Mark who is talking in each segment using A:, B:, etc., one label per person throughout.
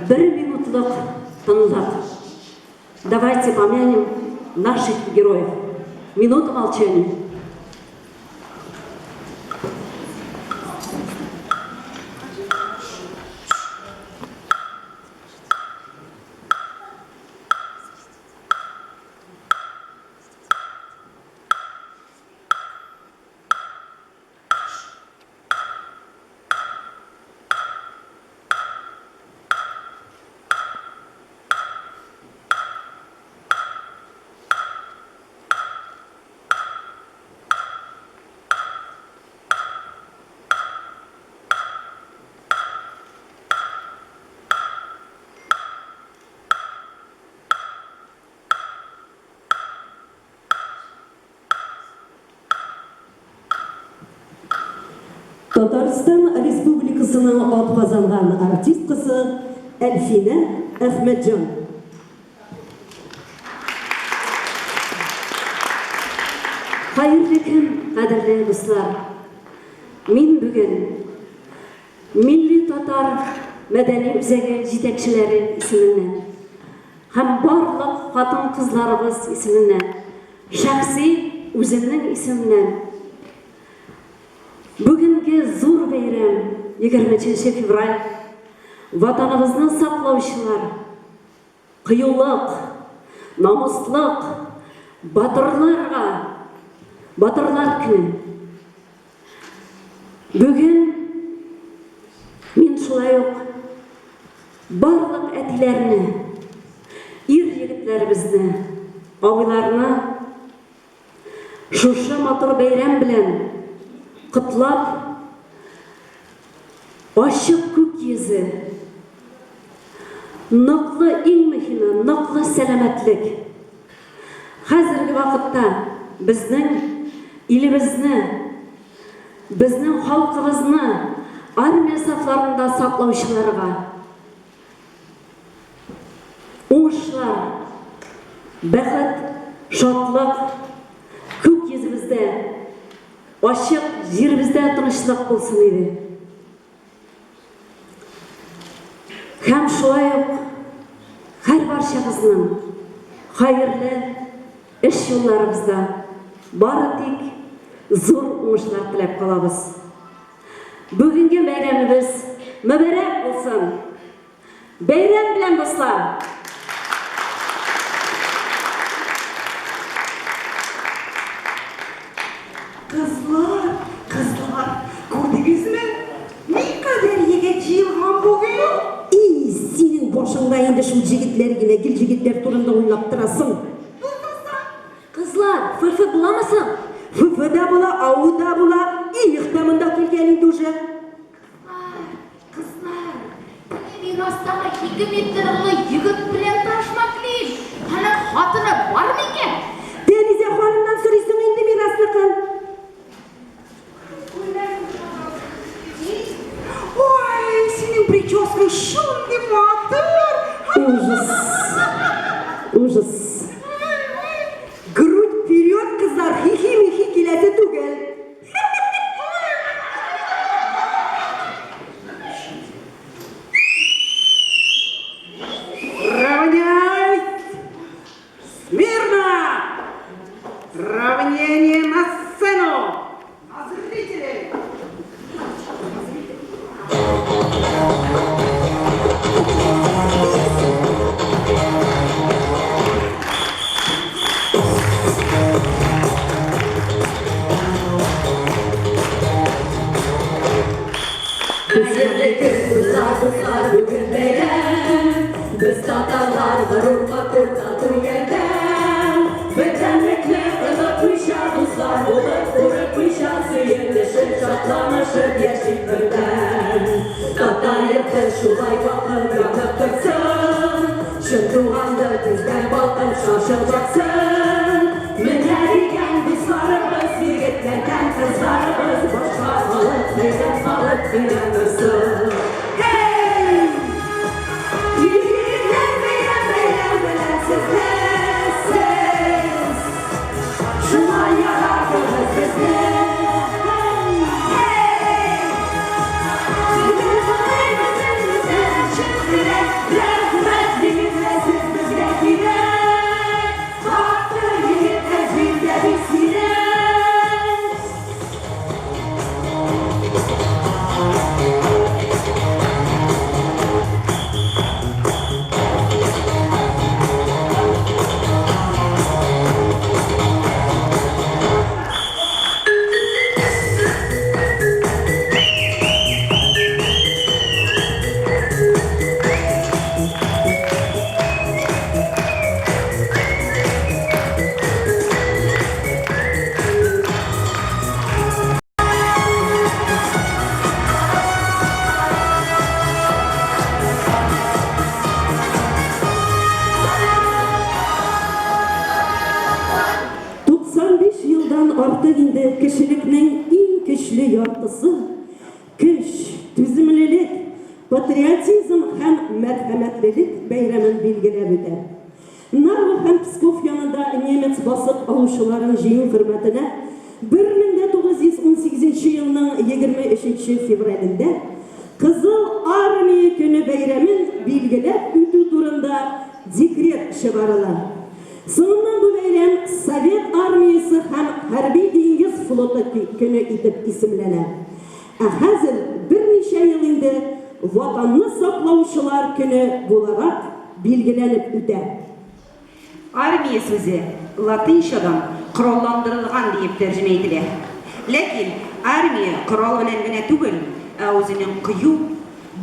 A: Бер минутлык тынлык. Давайте помянем наших героев. Минута молчания.
B: Татарстан Республикасының атказанган артисткасы Әлфинә Әхмәтҗан.
A: Хәерле көн, кадерле дуслар! Мин бүген Милли татар мәдәни үзәге җитәкчеләре исеменнән һәм барлык хатын-кызларыбыз исеменнән, шәхси үземнең исемнән бүгенге зур бәйрәм, 23 февраль, Ватаныбызны саклаучылар, Кыюлык, намуслык, батырларга, батырлар көне. Бүген мин шулай ук барлык әтиләрне, ир-егетләребезне, абыйларны Шушы матур бәйрәм белән котлап, ачык күк йөзе, ныклы, иң мөһиме, ныклы сәламәтлек. Хәзерге вакытта безнең илебезне, безнең халкыбызны армия сафларында саклаучыларга, Уңышлар, бәхет, шатлык, күк йөзебездә, ачык җиребездә тынычлык булсын иде. Һәм шулай ук һәрбарчагызның хәерле эш юлларыгызда бары тик зур уңышлар теләп калабыз. Бүгенге бәйрәмебез мөбарәк булсын! Бәйрәм белән, дуслар!
C: Кызлар, кызлар, күрдегезме? Никадәр егет җыелган бүген!
B: И, синең башыңда инде шул җегетләр генә, гел җегетләр турында уйлап торасың.
D: Кызлар, фыфы буламы соң?
B: Фыфы да була, ау да була, их та монда килгән инде уже.
E: Кызлар, кызлар, менә Мирастагы ике метрлы егет белән танышмаклыйм. Аның хатыны бар микән?
B: Тәризә ханымнан сорыйсың инде Мирасныкын.
C: Ой, синең прическаң шундый матур!
B: Ужас. Ужас. Грудь вперед, кызлар, хихи-михи киләсе түгел.
C: Равняйсь! Смирно! Равнение на сцену! На зрителей!
A: Хәерле көн, дуслар, дуслар, бүген бәйрәм. Без татарлар горур, матур, тату ярдәм. Бердәмлекне онытмыйча, дуслар булып, курыкмыйча, сөенешеп, шатланышып яшик бердәм. Татар йорты шулай вакыт янып торсын, чын туганлык бездә балкып шашып аксын. Менә дигән дусларыбыз, егетләр һәм кызларыбыз, башка халык хәйран калып хәйран торсын. Эй! Егетләр, бәйрәм, бәйрәм белән сезне, сез! Шулай яратыгыз безне. Эй! Чын
B: инде кешелекнең иң көчле яртысы, көч, түземлелек, патриотизм һәм мәрхәмәтлелек бәйрәмен билгеләп үтә. Нарва һәм Псков янында немец басып алучыларын җиңү хөрмәтенә 1918 елның 23 нче февралендә Кызыл Армия көне бәйрәмен билгеләп үтү турында декрет чыгарыла. Соңыннан бу бәйрәм Совет Армиясе һәм Хәрби диңгез флоты көне итеп исемләнә. Ә хәзер берничә ел инде Ватанны саклаучылар көне буларак билгеләнеп үтә.
C: Армия сүзе латинчадан коралландырылган диеп тәрҗемә ителә. Ләкин армия корал белән генә түгел, ә үзенең кыю,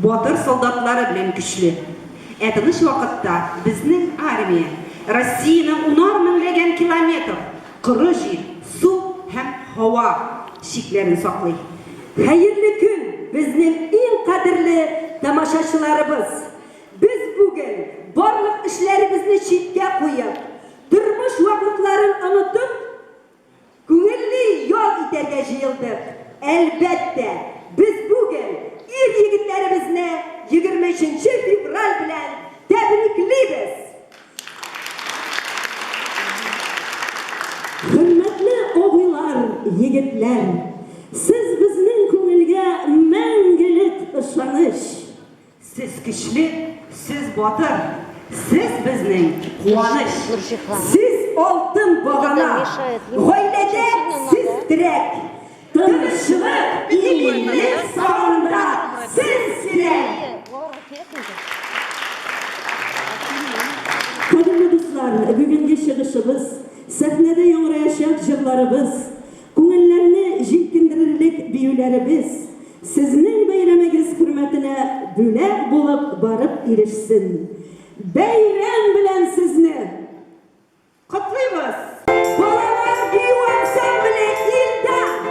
C: батыр солдатлары белән көчле. Ә тыныч вакытта безнең армия Россиянең унар меңләгән километр коры җир, су һәм һава чикләрен саклый.
A: Хәерле көн, безнең иң кадерле тамашачыларыбыз! Без бүген, барлык эшләребезне читкә куеп, тормыш ваклыкларын онытып, күңелле ял итәргә җыелдык. Әлбәттә, без бүген ир-егетләребезне 23 нче февраль белән тәбриклибез!
B: Хөрмәтле абыйлар, егетләр! Сез безнең күңелгә мәңгелек ышаныч!
C: Сез көчле, сез батыр, сез безнең куаныч.
A: Сез алтын багана, гаиләдә сез терәк. Тынычлык, иминлек сагында сез кирәк!
B: Кадерле дуслар, бүгенге чыгышыбыз, сәхнәдә яңгыраячак җырларыбыз, күңелләрне җилкендерерлек биюләребез сезнең бәйрәмегез хөрмәтенә бүләк булып барып ирешсен. Бәйрәм белән сезне!
C: Котлыйбыз!
A: Балалар бию ансамбле Илдан!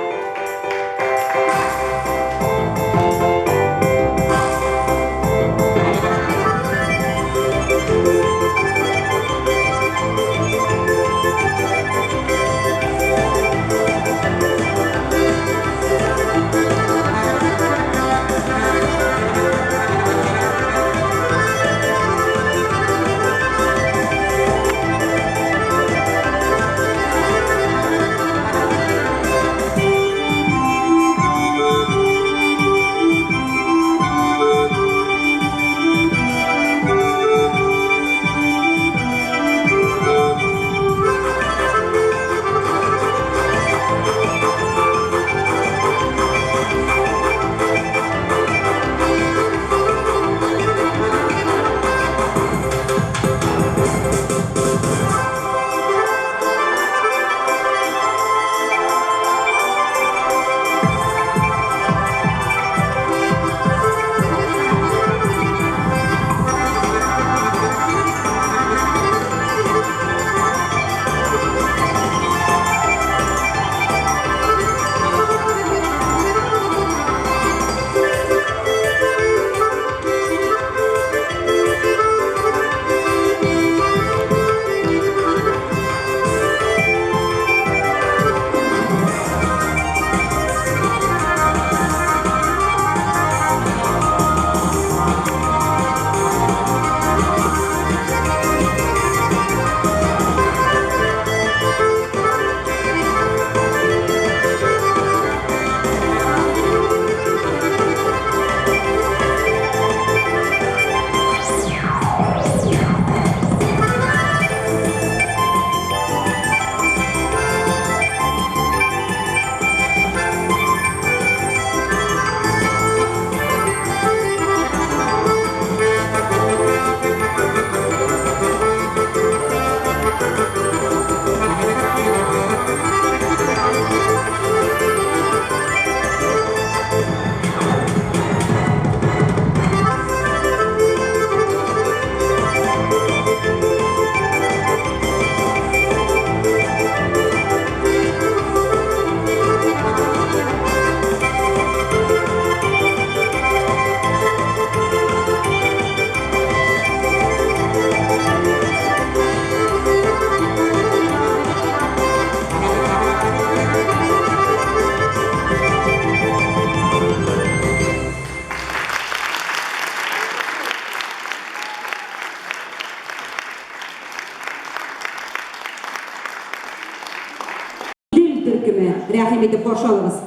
C: Рәхим итеп каршы алыгыз.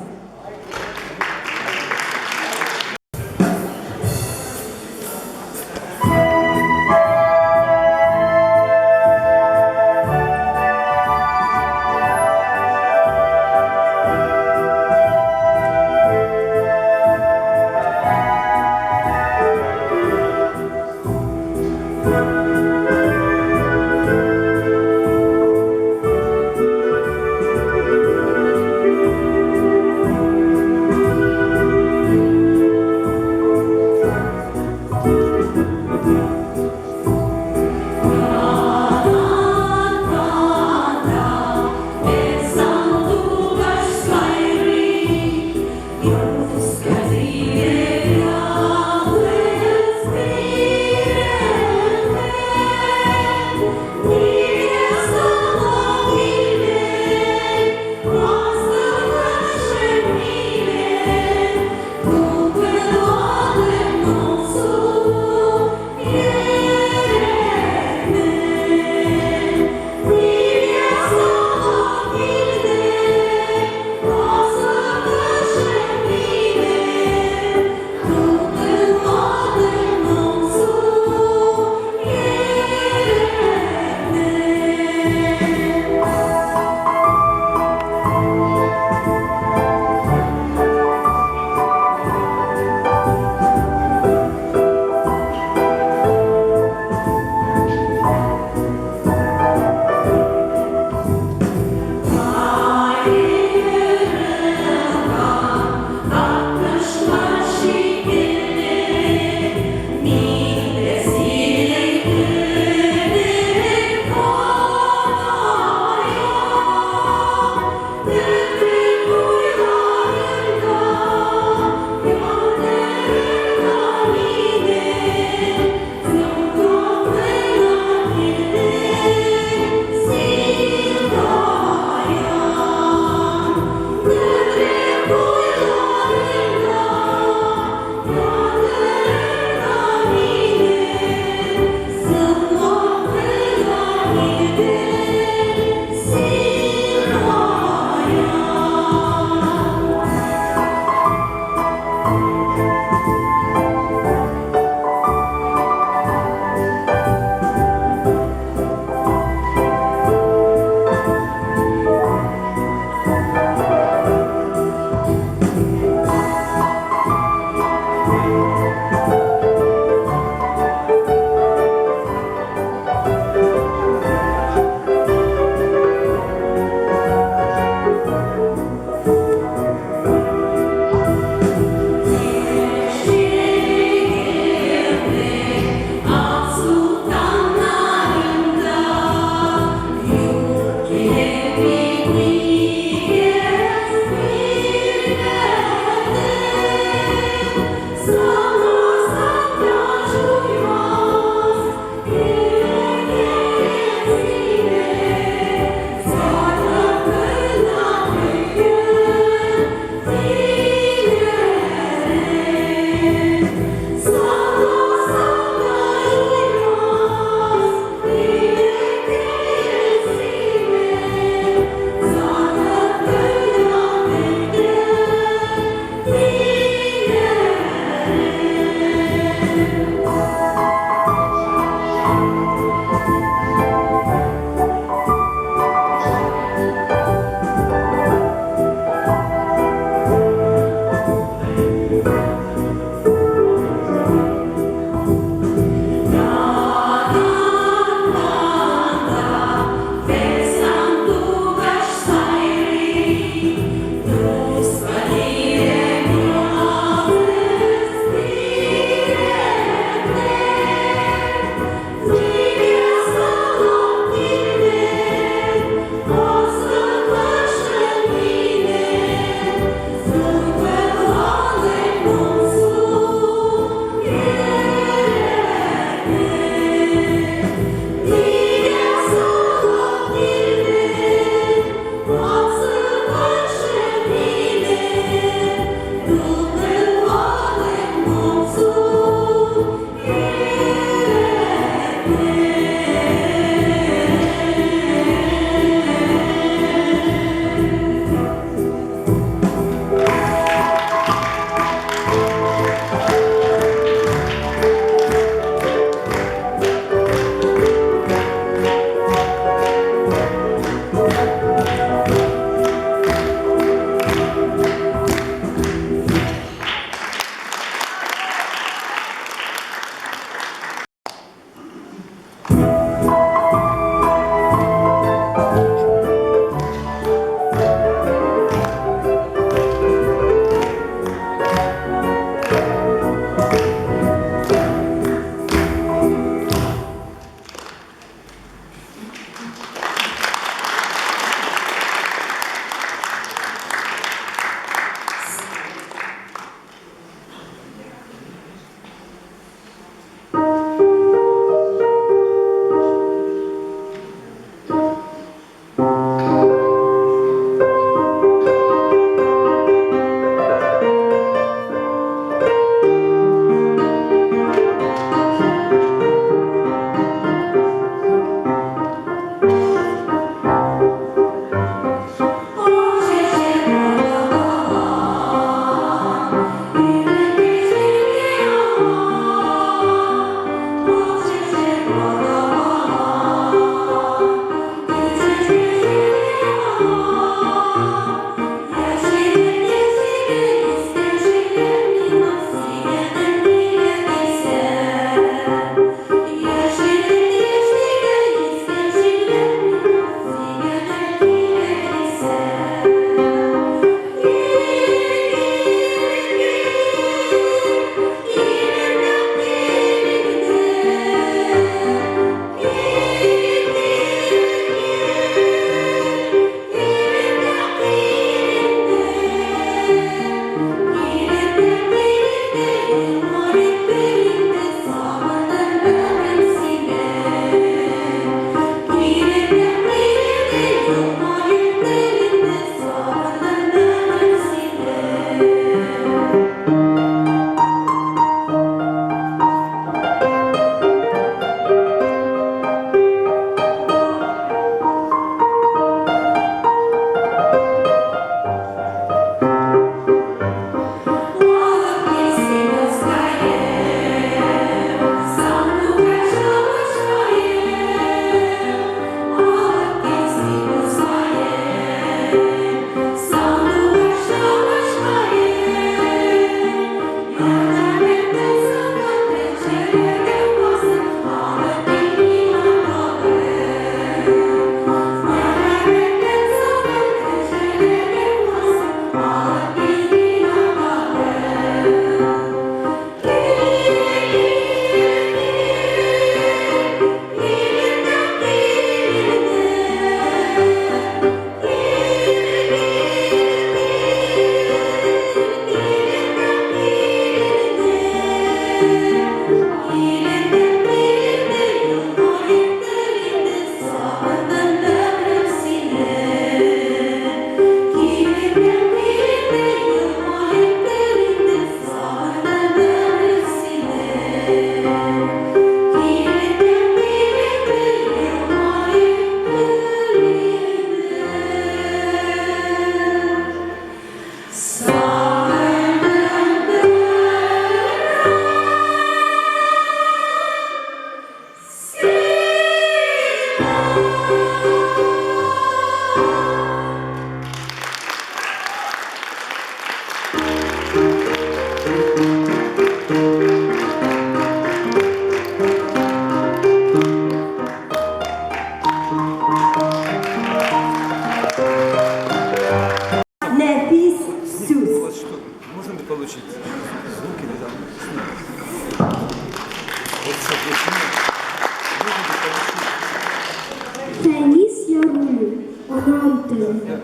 D: анам теле.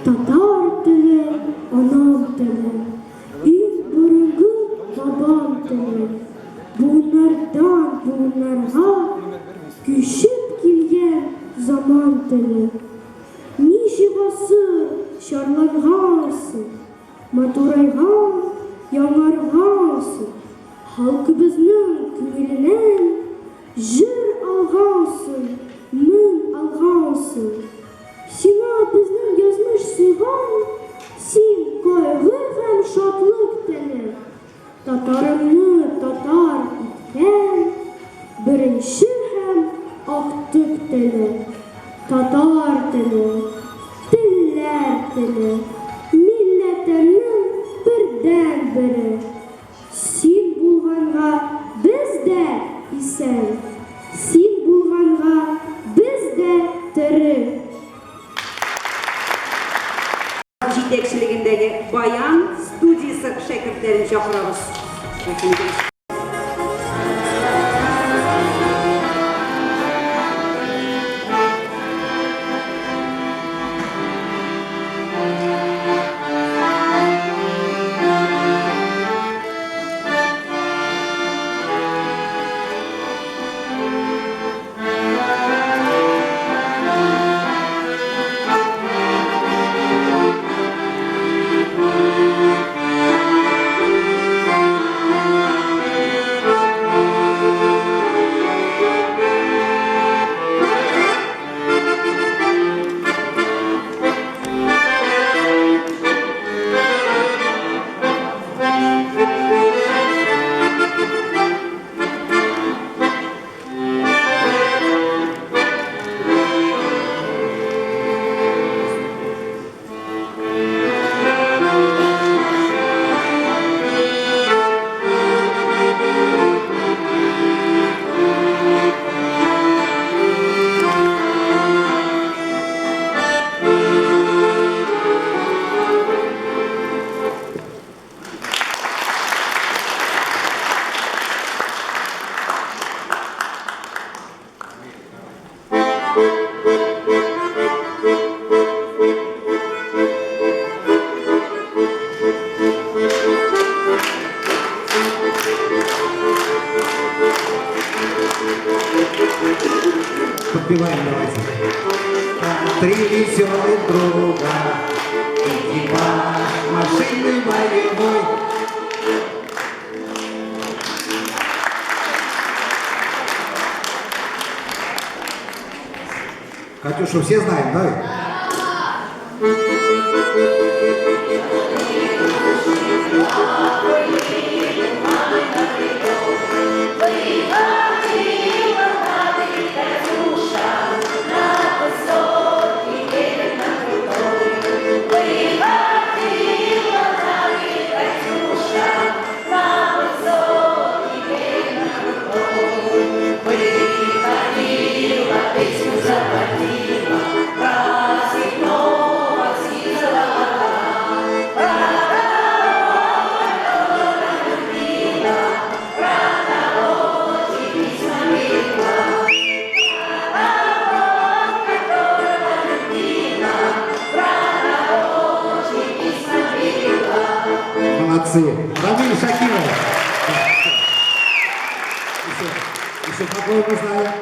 D: Татар теле, анам теле. Иң борынгы бабам теле. Буыннардан буыннарга күчеп килгән заман теле. Ничә гасыр чарлангансың, матурайган, яңаргансың, халкыбызның күңеленнән җыр алгансың, моң алгансың. Сиңа безнең язмыш сыйган, син кайгы һәм шатлык теле. Татарымны татар иткән беренче һәм актык теле, татар теле, телләр теле, милләтемнең бердәнбере. Син булганга без дә исән, син булганга без дә тере.
C: Җитәкчелегендәге Баян студиясе шәкертләрен чакырабыз. Рәхим итегез.
F: Подпеваем давайте. Три веселых друга, экипаж машины боевой. Катюшу все знаем, да? Молодцы. Рамиль Шакиров. Еще, еще какого мы знаем?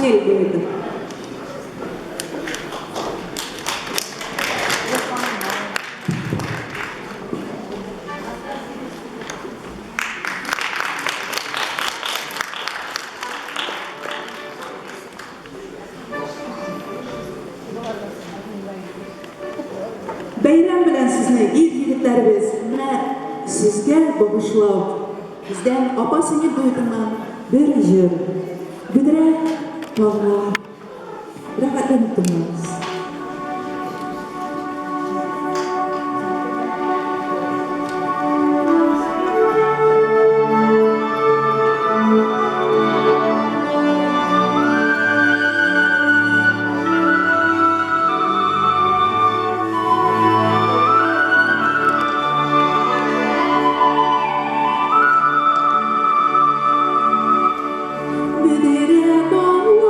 B: Апа-сеңел дуэты. Бәйрәм белән сезне, ир-егетләребез! Менә сезгә багышлап, бездән апа-сеңел дуэтыннан бер җыр. Бөдрә таулар. Рәхәтләнеп тыңлагыз. Бөдрә таулар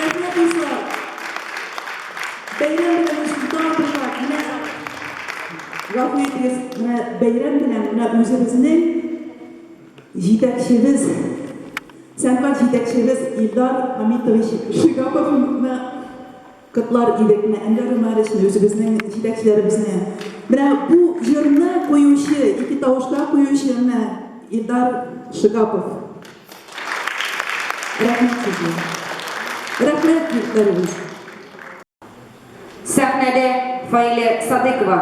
B: Рәхмәт, дуслар! Бәйрәм белән өчен тагын бер кат менә гафу итегез, менә бәйрәм белән менә үзебезнең җитәкчебез, сәнгать җитәкчебез Илдар Хамитович Шигаповны котлар идек. Менә Әнвәр Гомәровичны, үзебезнең җитәкчеләребезне. Менә бу җырны куючы, ике тавышта куючы менә Илдар Шигапов. Рәхмәт сезгә. Рәхмәт, егетләребез.
C: Сәхнәдә Фаилә Садыйкова.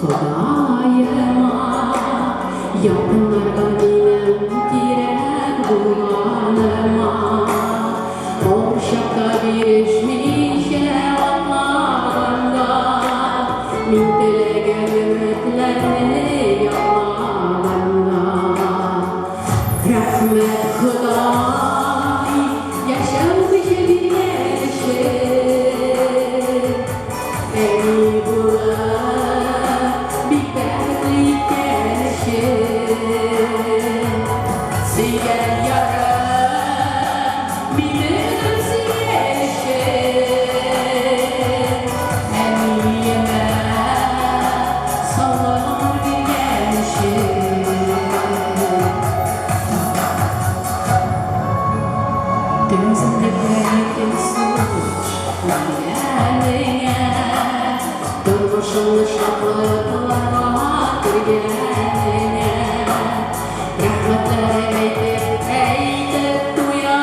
G: Ходаема, якыннарга минем кирәк булганыма. Авыр чакта бирешмичә атлаганда, мин теләгән өметләрне яклаганда. Рәхмәт, Ходай, яшәү көче биргән өчен. Әни булып, бик бәхетле иткән өчен. Сөйгән ярым, мине үзем сөйгән өчен. Әниемә саулык гомер биргән өчен. Түземлекләр ике сугыш үткәнеңә, Тормышыңны шатлыкларга төргәнеңә, Рәхмәтләрем әйтеп, әйтеп туя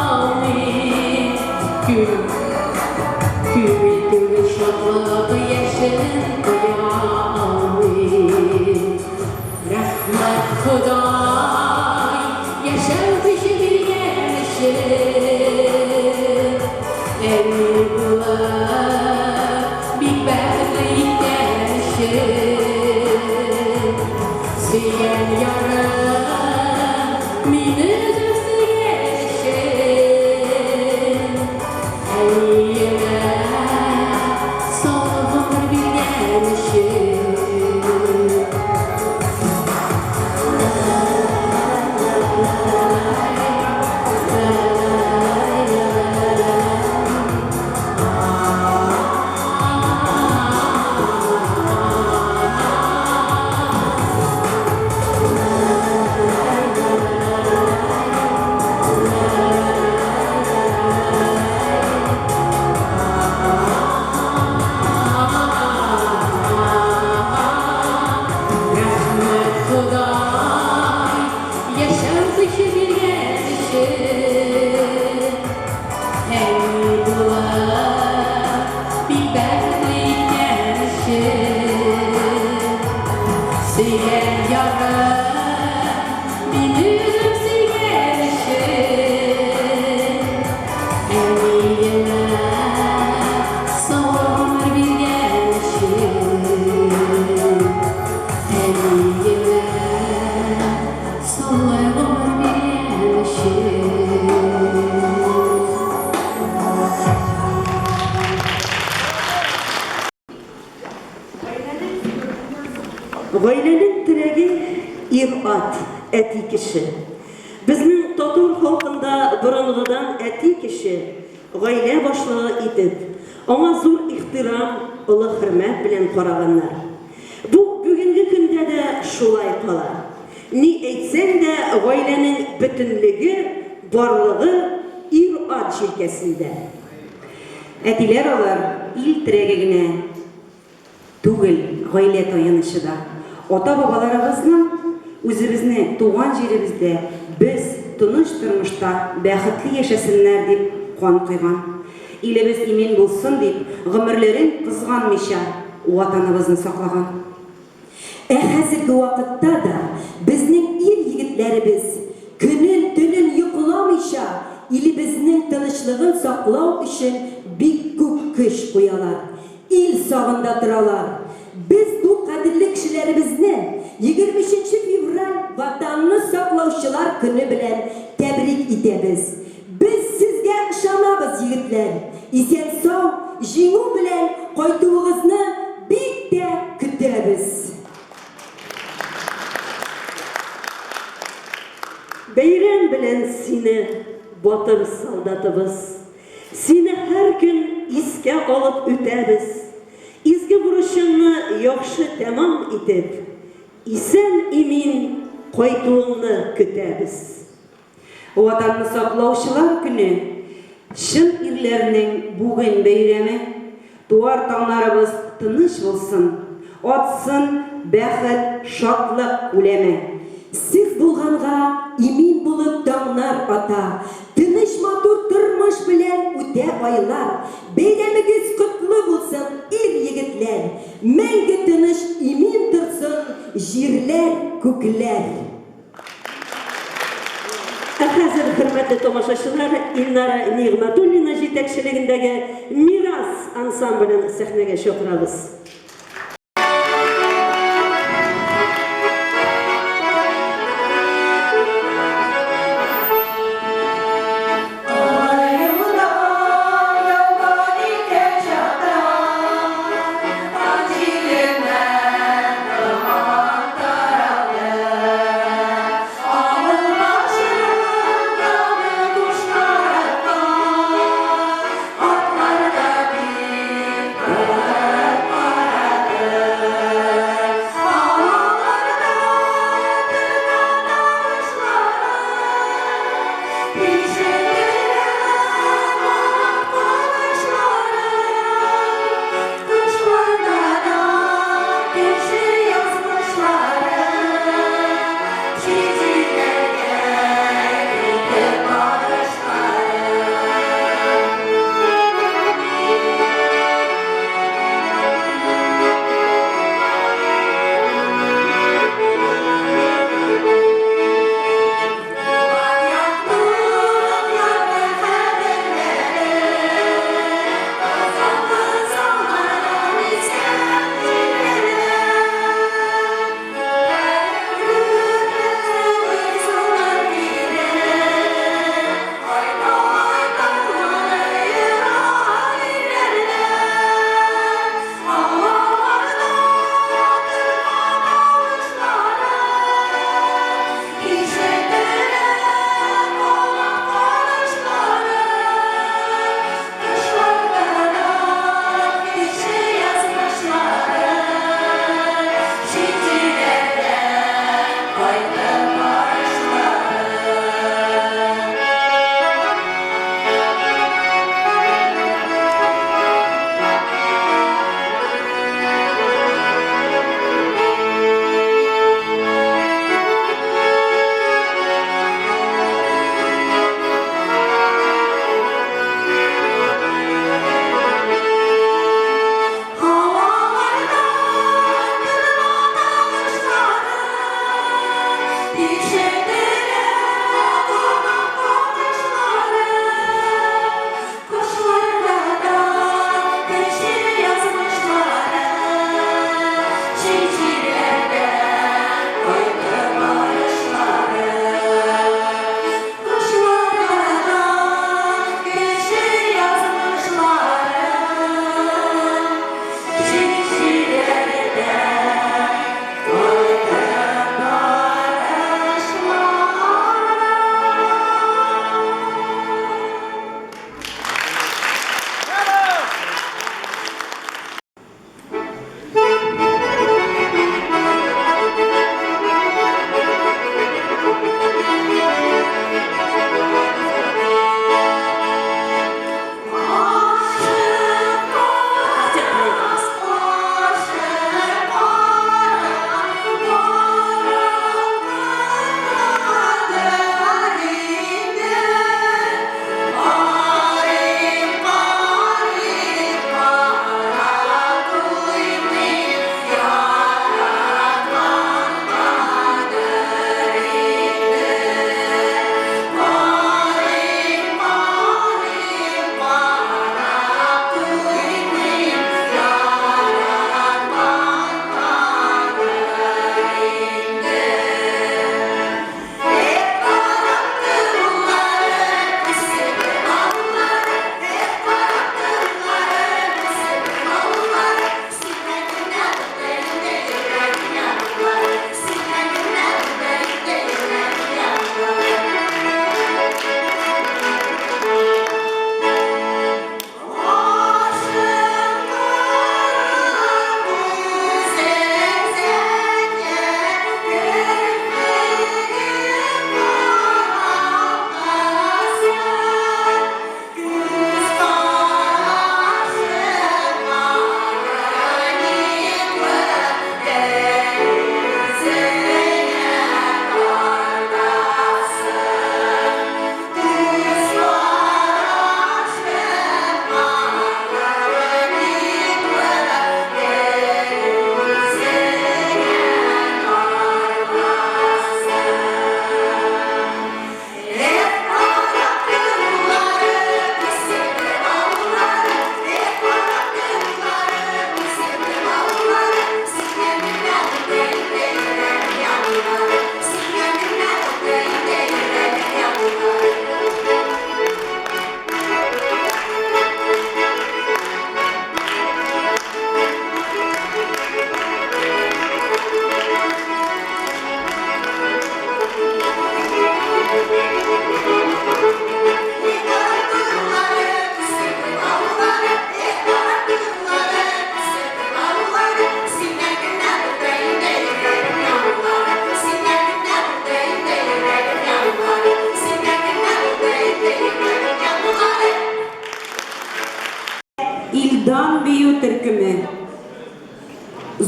G: алмыйм. Күп, күп түгел шатлык яшен коя алмыйм. Рәхмәт, Ходай, яшәү көче биргән өчен. Әни булып, бик бәхетле иткән өчен. Сөйгән ярым, мине үзем сөйгән өчен. Әниемә саулык гомер биргән өчен. Рәхмәт, Ходай, яшәү көче биргән өчен. Әни булып, бик бәхетле иткән өчен. Сөйгән ярым, мине үзем сөйгән өчен. Әниемә саулык гомер биргән өчен. Әниемә саулык гомер биргән өчен.
B: Гаиләнең терәге ир-ат, әти кеше. Безнең татар халкында борынгыдан әти кеше гаилә башлыгы итеп, аңа зур ихтирам, олы хөрмәт белән караганнар. Бу бүгенге көндә дә шулай кала. Ни әйтсәң дә, гаиләнең бөтенлеге, барлыгы ир-ат җилкәсендә.
C: Әтиләр алар ил терәге генә түгел, гаилә таянычы да. Ата-бабаларыбызның үзебезне туган җиребездә без тыныч тормышта бәхетле яшәсеннәр дип кан койган. Илебез имин булсын дип гомерләрен кызганмыйча Ватаныбызны саклаган.
H: Ә хәзерге вакытта да безнең ир-егетләребез көнен-төнен йокламыйча илебезнең тынычлыгын саклау өчен бик күп көч куялар, ил сагында торалар. Без бу кадерле кешеләребезне 23 нче февраль Ватанны саклаучылар көне белән тәбрик итәбез. Без сезгә ышанабыз, егетләр! Исән-сау, җиңү белән кайтуыгызны бик тә көтәбез!
B: Бәйрәм белән сине, батыр солдатыбыз! Сине һәр көн искә алып үтәбез. Изге бурычыңны яхшы тәмам итеп, исән-имин кайтуыңны көтәбез.
C: Ватанны саклаучылар көне, чын ирләрнең бүген бәйрәме. Туар таңнарыбыз тыныч булсын, атсын бәхет, шатлык күләме.
H: Сез булганга имин булып таңнар ата, Тыныч матур тормыш белән үтә айлар. Бәйрәмегез котлы булсын, ир-егетләр! Мәңге тыныч, имин торсын җирләр, күкләр!
B: Ә хәзер, хөрмәтле тамашачылар, Илнара Нигъмәтуллина җитәкчелегендәге Мирас ансамблен сәхнәгә чакырабыз.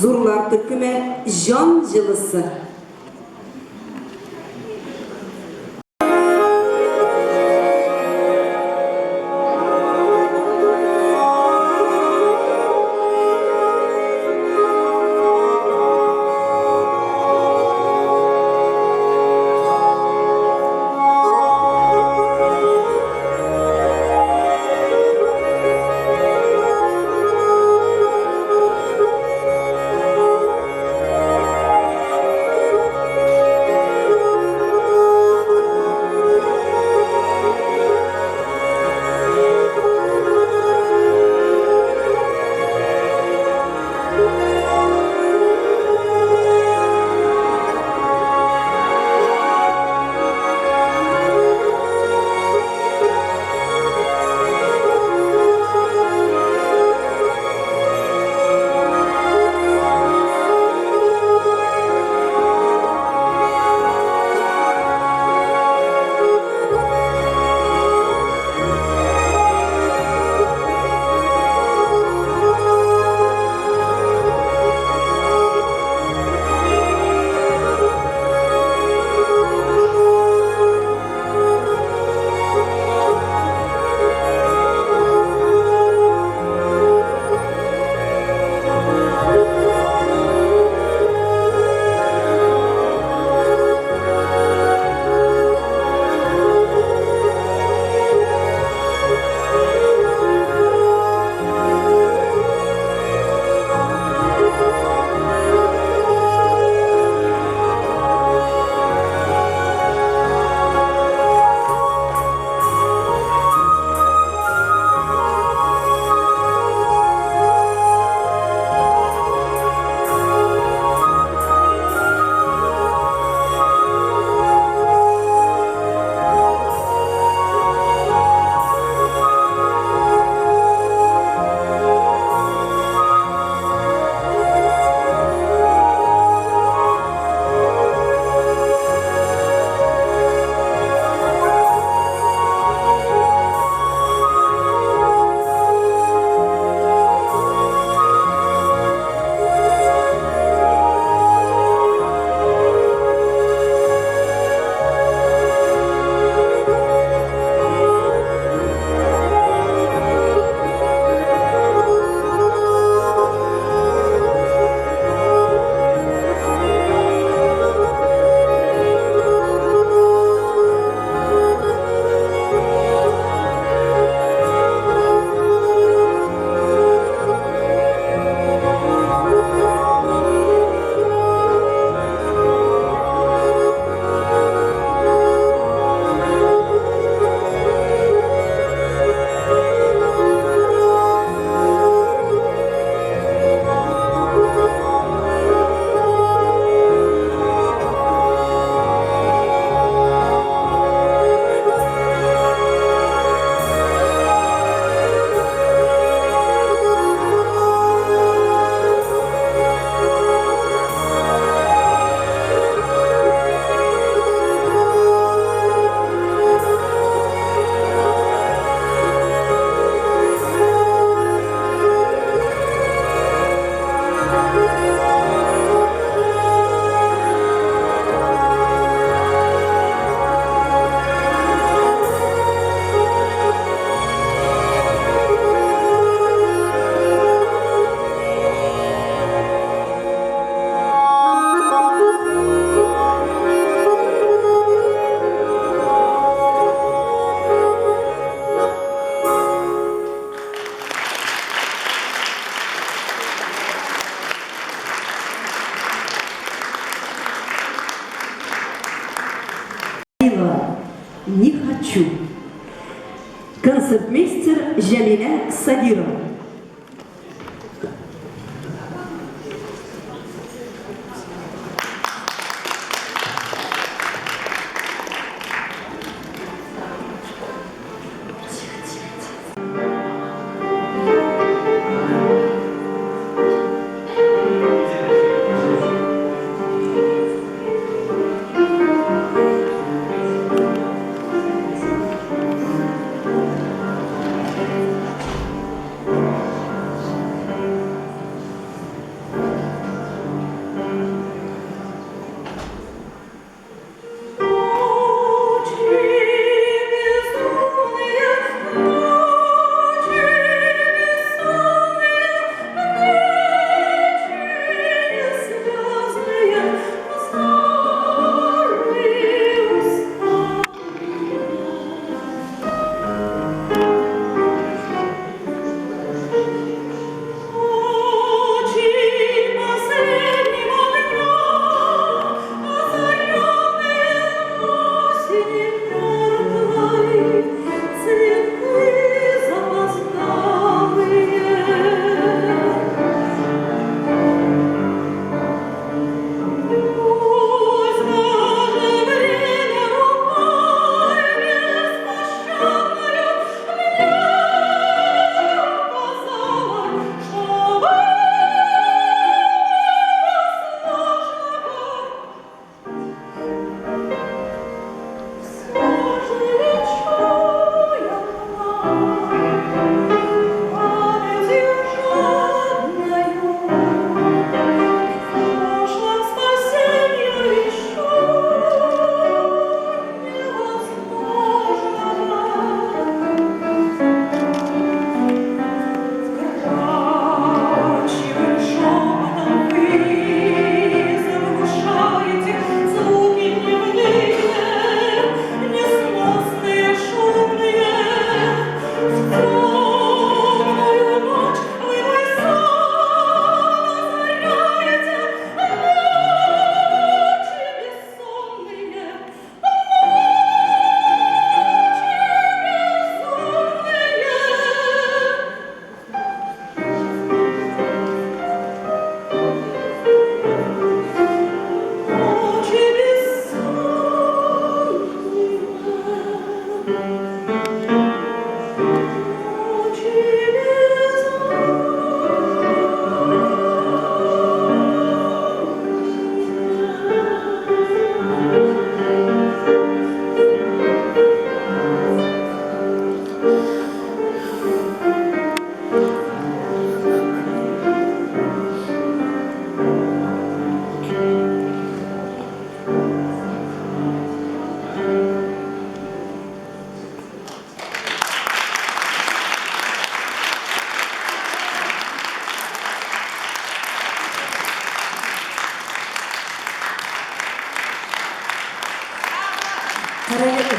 H: Зурлар төркеме Җан җылысы. Не хочу. Концертмейстер Җәмилә Сабирова.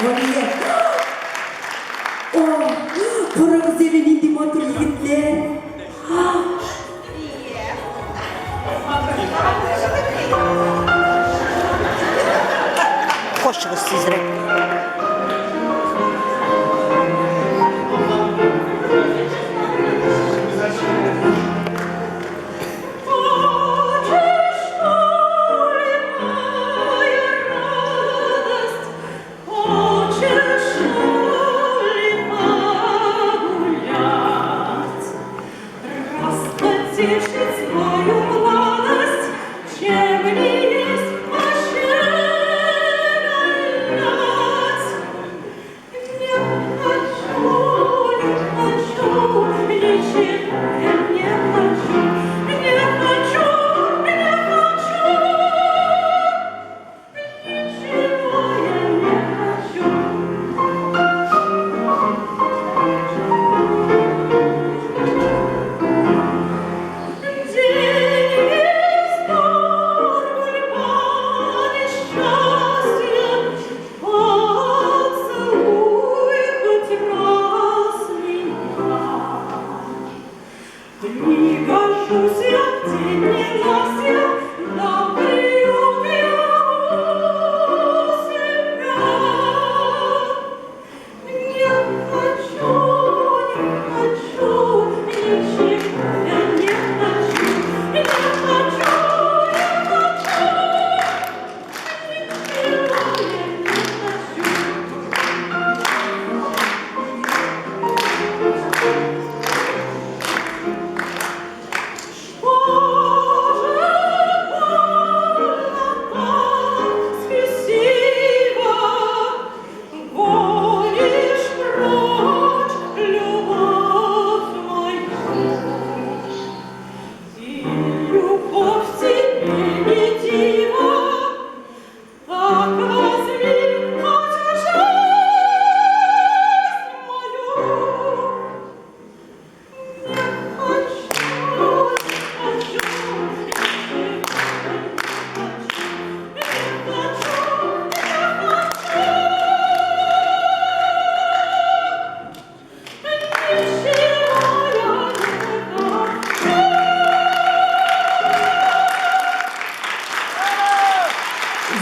B: Галия. О, карагыз әле нинди матур егетләр.
I: Кошыгыз тизрәк.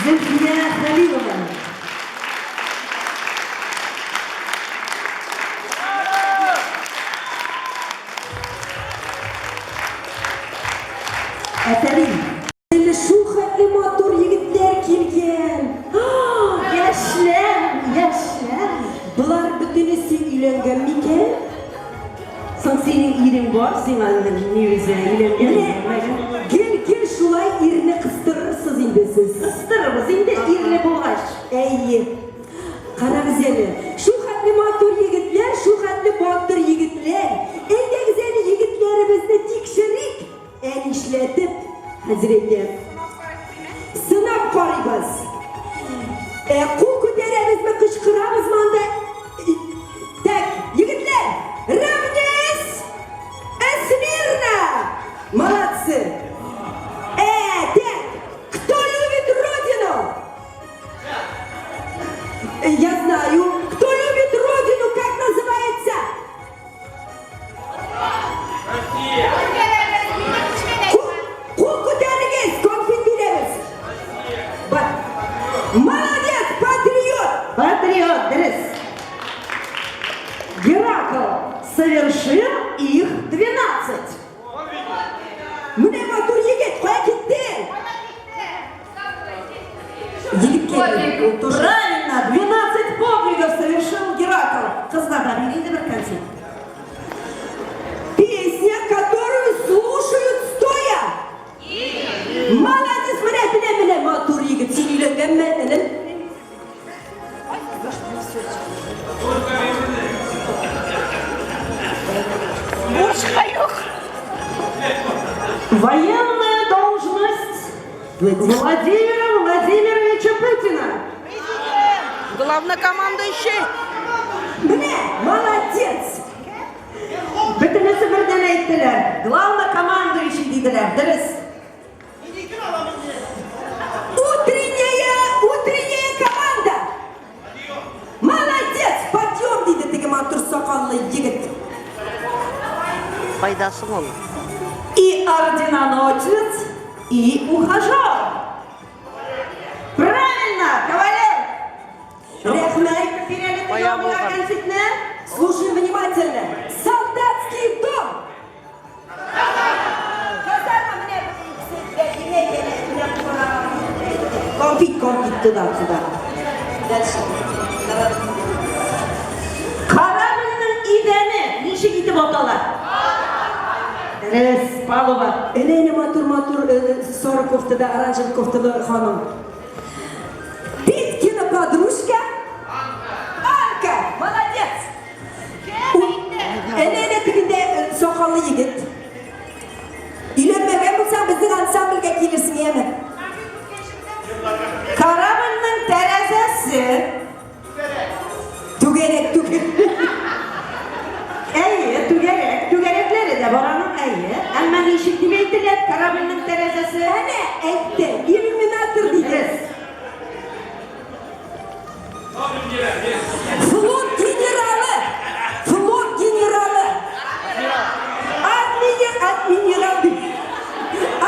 B: Зөлфия Хәлилова. Афәрин. Әле шул хәтле матур егетләр килгән. Яшьләр, яшьләр. Болар бөтенесе өйләнгән микән?
H: Соң синең ирең бар, сиңа ни үзе өйләнгән.
B: Гел-гел шулай ирне кыстырырсыз инде сез.
H: Кыстырырбыз инде ирле булгач.
B: Әйе. Карагыз әле, шул хәтле матур егетләр, шул хәтле батыр егетләр. Әйдәгез әле егетләребезне тикшерик. Ә нишләтеп, хәзер әйтәм. Сынап карыйбыз. Ә кул күтәрәбезме, кычкырабызмы анда? Так, егетләр, равняйсь! Смирно! Молодцы! Так, кто любит Родину? Я знаю. Кто любит Родину, как называется? Кул күтәрегез, конфет бирәбез. Бар. Молодец, патриот!
H: Патриот, дөрес. Геракл совершил их 12.
B: Менә матур егет, кая китте? Егеткә ул тоже.
H: Правильно, 12 подвигов совершил Геракл. Кызга да бир инде бер конфет.
B: Песня, которую слушают стоя. Молодец, менә, менә, менә, матур егет. Син өйләнгәнме, энем?
I: Бурчка юк.
H: Военная должность Владимира Владимировича Путина.
I: Главнокомандующий.
B: Менә, молодец.
H: Бөтенесе бердән әйттеләр. Главнокомандующий диделәр. Дөрес.
B: Утренняя, утренняя команда. сакаллы егет.
I: Кайда соң ул?
C: И орденоносец, и ухажер. Правильно, кавалер!
B: Рәхмәт.
I: Кая булган?
C: Конфетны.
B: Слушай внимательно. Солдатский дом. Казарма менә Конфет, конфет туда, сюда. Дальше. Давай.
C: Корабльнең идәне ничек итеп атала? Дөрес, палуба.
B: Әнә әнә матур-матур сары кофтада, оранжевый кофталы ханым. Петькина подружка. Анка, молодец. Әнә әнә тегендә сакаллы егет. Өйләнмәгән булсаң, безнең ансамбльгә килерсең, яме.
C: Корабльнең тәрәзәсе.
B: Түгәрәк түгел.
C: Әйе, түгәрәк. Түгәрәкләре дә бар аның, әйе. Әмма ничек дип әйтелә корабльнең тәрәзәсе?
B: Әнә әйтте, иллюминатор диде. Флот генералы! Флот генералы! Адмирал, адмирал дип.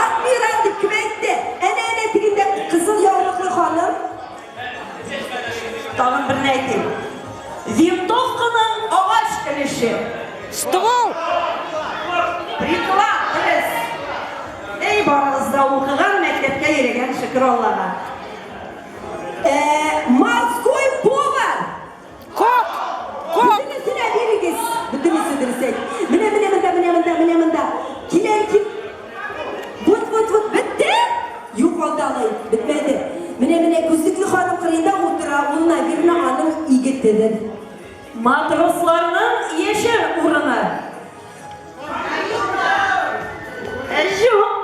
B: Адмирал дип кем әйтте? Әнә әнә тегендә кызыл яулыклы ханым.
C: Тагын берне әйтим. Винтовканың агач өлеше.
I: Ствол!
C: Приклад, дөрес. Эй, барыгыз да укыган, мәктәпкә йөрегән, шөкер Аллага.
B: Морской повар!
I: Кок! Кок!
B: Бөтенесенә бирегез. Бөтенесе дөрес әйт. Менә менә монда, менә монда, менә монда. Киләм кил. Вот, вот, вот, бетте? Юк, алда алай, бетмәде. Менә менә күзлекле ханым кырыенда утыра, ул, наверное, аның егетедер.
C: Матросларның яшәү урыны. Юк.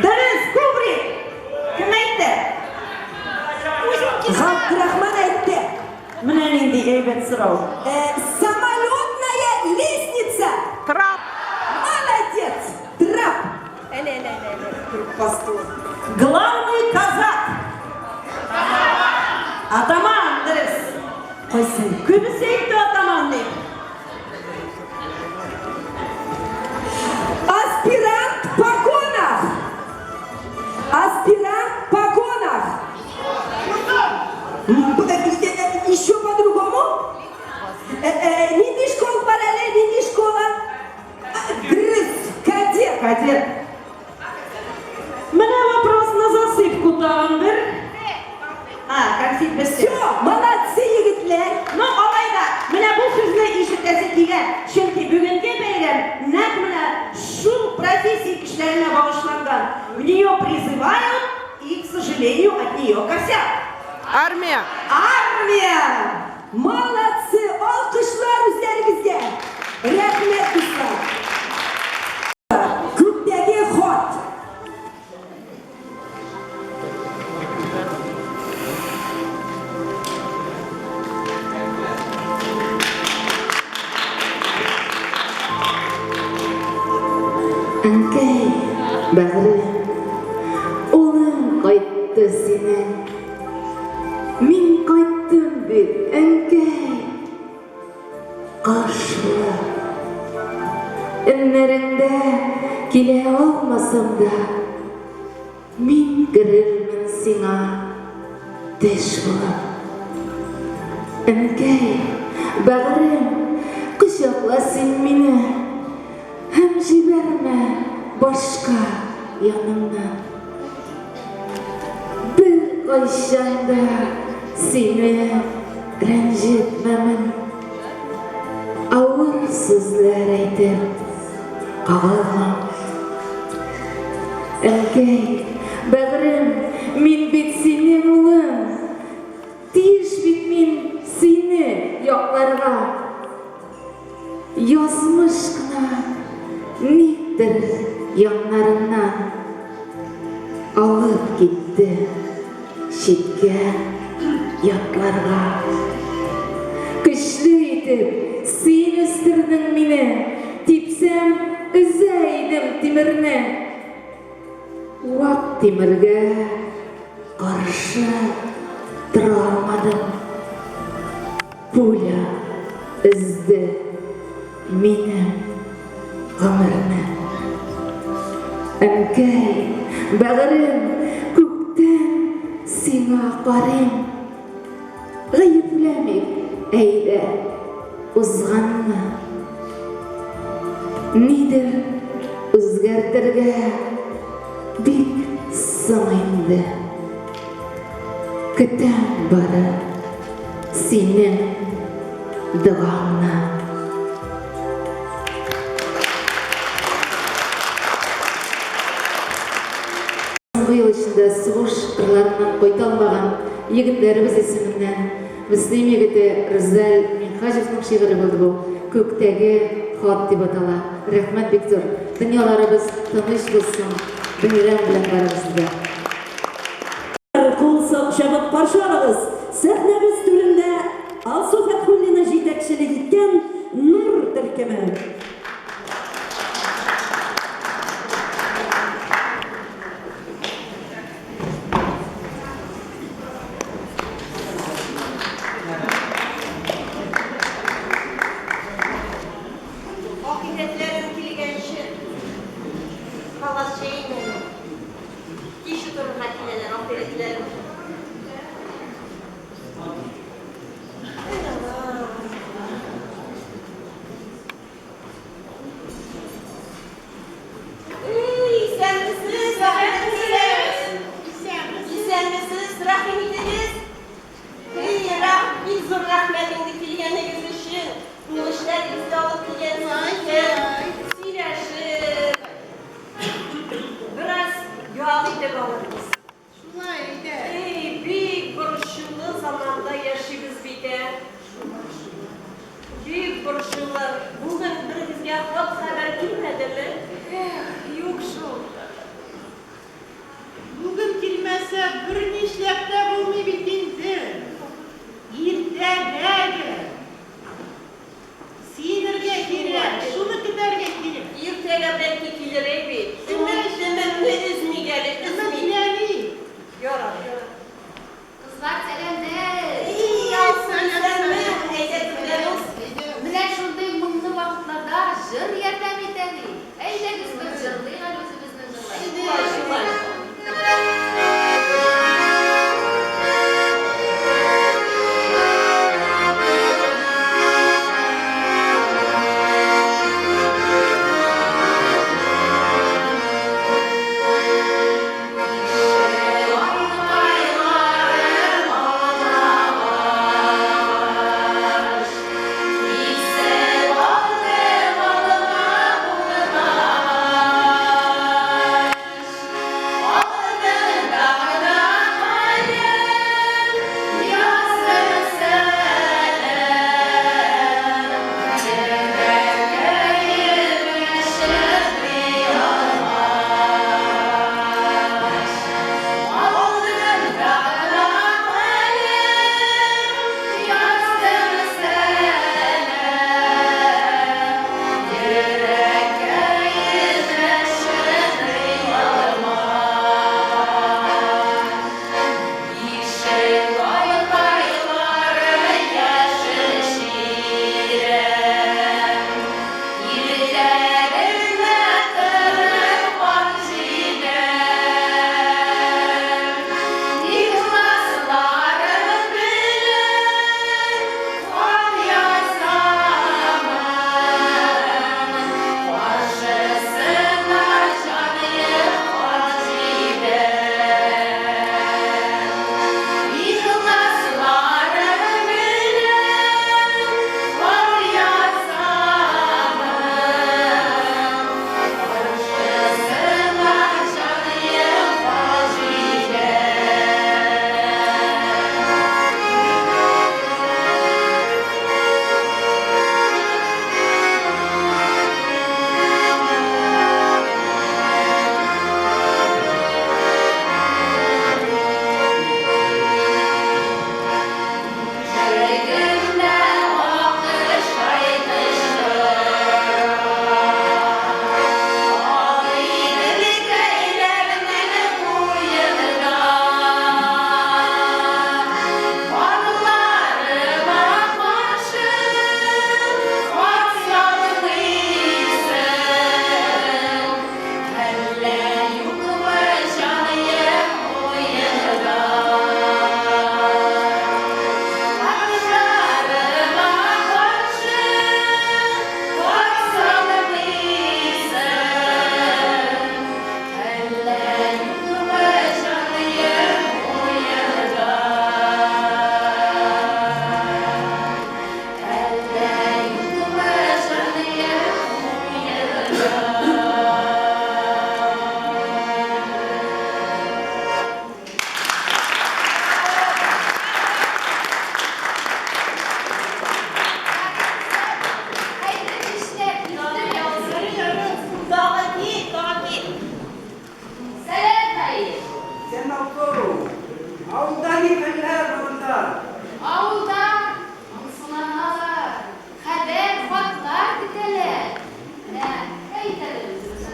C: Дөрес, кубрик. Кем әйтте?
B: Габдрахман әйтте.
C: Менә нинди әйбәт сорау.
B: Самолетная лестница.
I: Трап!
B: Молодец! Трап. Әле, әле, әле, әле. Торып басты ул.
C: Главный казак. Атаман, дөрес.
B: Кайсы?
C: Күбесе әйтте атаман дип.
B: Аспирант в погонах. Аспирант в погонах. Еще по-другому? Нинди школа бар әле, нинди школа? Дөрес, кадет.
C: Кадет. Менә вопрос на засыпку тагын бер. А, конфет бетте.
B: Все, молодцы, егетләр.
C: Ну, алай да, менә бу сүзне ишетәсе килә. Чөнки бүгенге бәйрәм нәкъ менә шул профессия кешеләренә багышланган. В нее призывают и, к сожалению, от нее косят.
I: Армия!
C: Армия!
B: Молодцы, алкышлар үзләрегезгә. Рәхмәт, дуслар. Күктәге хат.
G: Әнкәй, бәгърем, улың кайтты синең. Мин кайттым бит, әнкәй. Кош булып. Өннәреңдә килә алмасам да, мин керермен сиңа төш булып. Әнкәй, бәгърем, кочакла син мине һәм җибәрмә башка яныңнан. Беркайчан да сине рәнҗетмәмен. Авыр сүзләр әйтеп кагылмам. Әнкәй, бәгърем, мин бит синең улың. Тиеш бит мин сине якларга. Язмыш кына никтер яннарыннан алып китте читкә, ятларга. Көчле итеп син үстердең мине, типсәм, өзә идем тимерне. Вак тимергә каршы тора алмадым. Пуля. Өзде минем гомерне. Әнкәй, бәгырем, күктән сиңа карыйм. Гаепләмик, әйдә, узганны. Нидер үзгәртергә бик соң инде. Көтәм бары синең догаңны. Соңгы ел эчендә сугыш кырларыннан кайта алмаган егетләребез исеменнән Мөслим егете Рүзәл Минһаҗевның шигыре булды бу. Күктәге хат дип атала. Рәхмәт бик зур. Дөньяларыбыз тыныч булсын. Бәйрәм белән барыгызны да.
B: Кул чабып каршы алыгыз, сәхнәбез түрендә Алсу Фәтхуллина җитәкчелек иткән Нур төркеме.
H: Ахирәтләрең килгәнче, палас җәйим әле. Кич утырырга киләләр ахирәтләрем. Эй, исәнмесез, ахирәтләрем. Исәнмесез, рәхим итегез. Эй, рәх, бик зур рәхмәт инде килгәнегез өчен. Күңелешләрегез дә алып килгәнсез икән. Сөйләшеп, бераз ял итеп алырбыз.
J: Шулай, әйдә.
H: Эй, бик борчулы заманда яшибез бит, ә. Бик борчулы. Бүген берегезгә хат-хәбәр килмәдеме?
J: Эх, юк шул. Бүген килмәсә, бернишләп тә булмый бит инде. Иртәгә гә. Сөенергә кирәк, шуны көтәргә кирәк.
H: Иртәгә бәлки килер әй бит. Өмет, өметне өзмик әле, өзмик.
J: Өметләник.
H: Ярар, ярар.
E: Кызлар, сәламнәр!
H: И, Алсу, исәнме? Әйдә, түрдән уз.
E: Менә шундый моңлы вакытларда җыр ярдәм итә, ди. Әйдәгез, бер җырлыйк әле үзебезнең.
K: Авылда ни хәлләр, балакай?
E: Авылда моңсуланалар, хәбәр, хатлар көтәләр. Менә, әйт әле, Рузалия.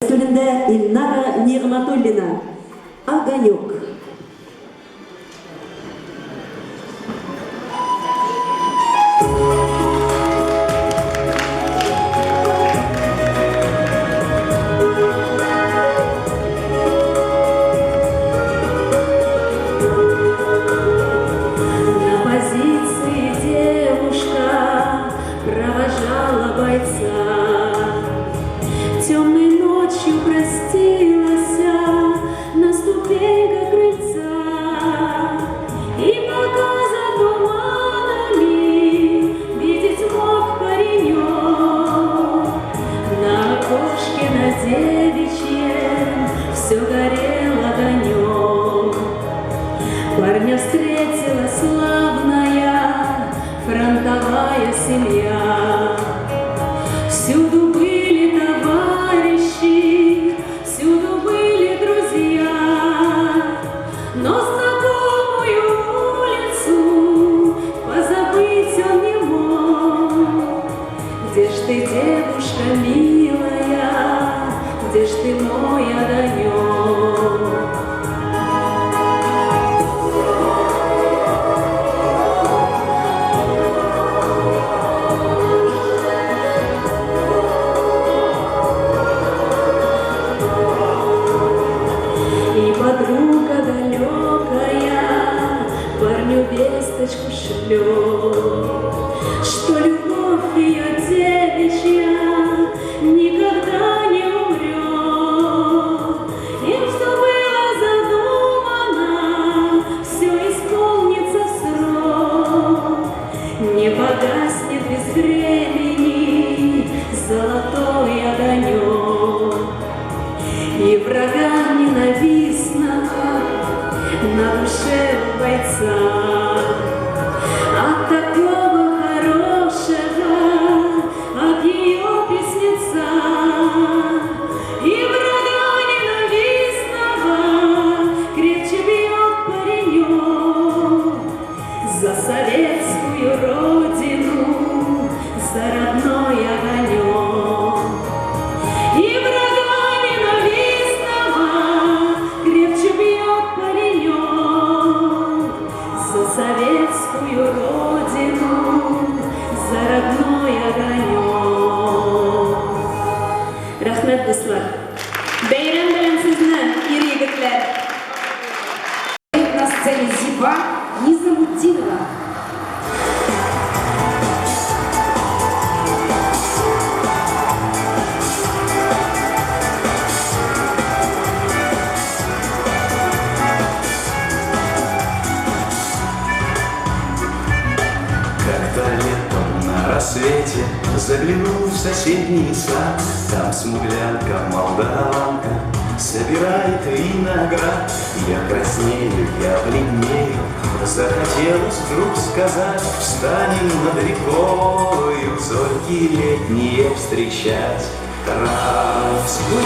B: Өстәлендә Илнара Нигъмәтуллина. Огонек. На позиции девушка провожала бойца. Темной ночью простилась на ступеньках крыльца.
A: Парня встретила славная фронтовая семья. Всюду были товарищи, всюду были друзья, но знакомую улицу позабыть он не мог. Где ж ты, девушка милая, где ж ты мой огонек? И подруга далекая парню весточку шлет, что любовь ее девичья никогда не умрет. Им что было задумано, все исполнится в срок. Не погаснет без времени золотой огонек. И врага ненавистного на душе у бойца. От такого хорошего, от ее песнеца. И врага ненавистного крепче бьет паренек. За советскую родину, за родной огонек. И врага ненавистного крепче бьет паренек. За советскую родину, за родной огонек. Рәхмәт, дуслар. Бәйрәм белән сезне, ир-егетләр!
C: На сцене Зиба Низамутдинова.
L: Как-то летом на рассвете заглянул в соседний сад. Там смуглянка, молдаванка собирает виноград. Я краснею, я бледнею, захотелось вдруг сказать: встанем над рекою, зорьки летние встречать. Раскудрявый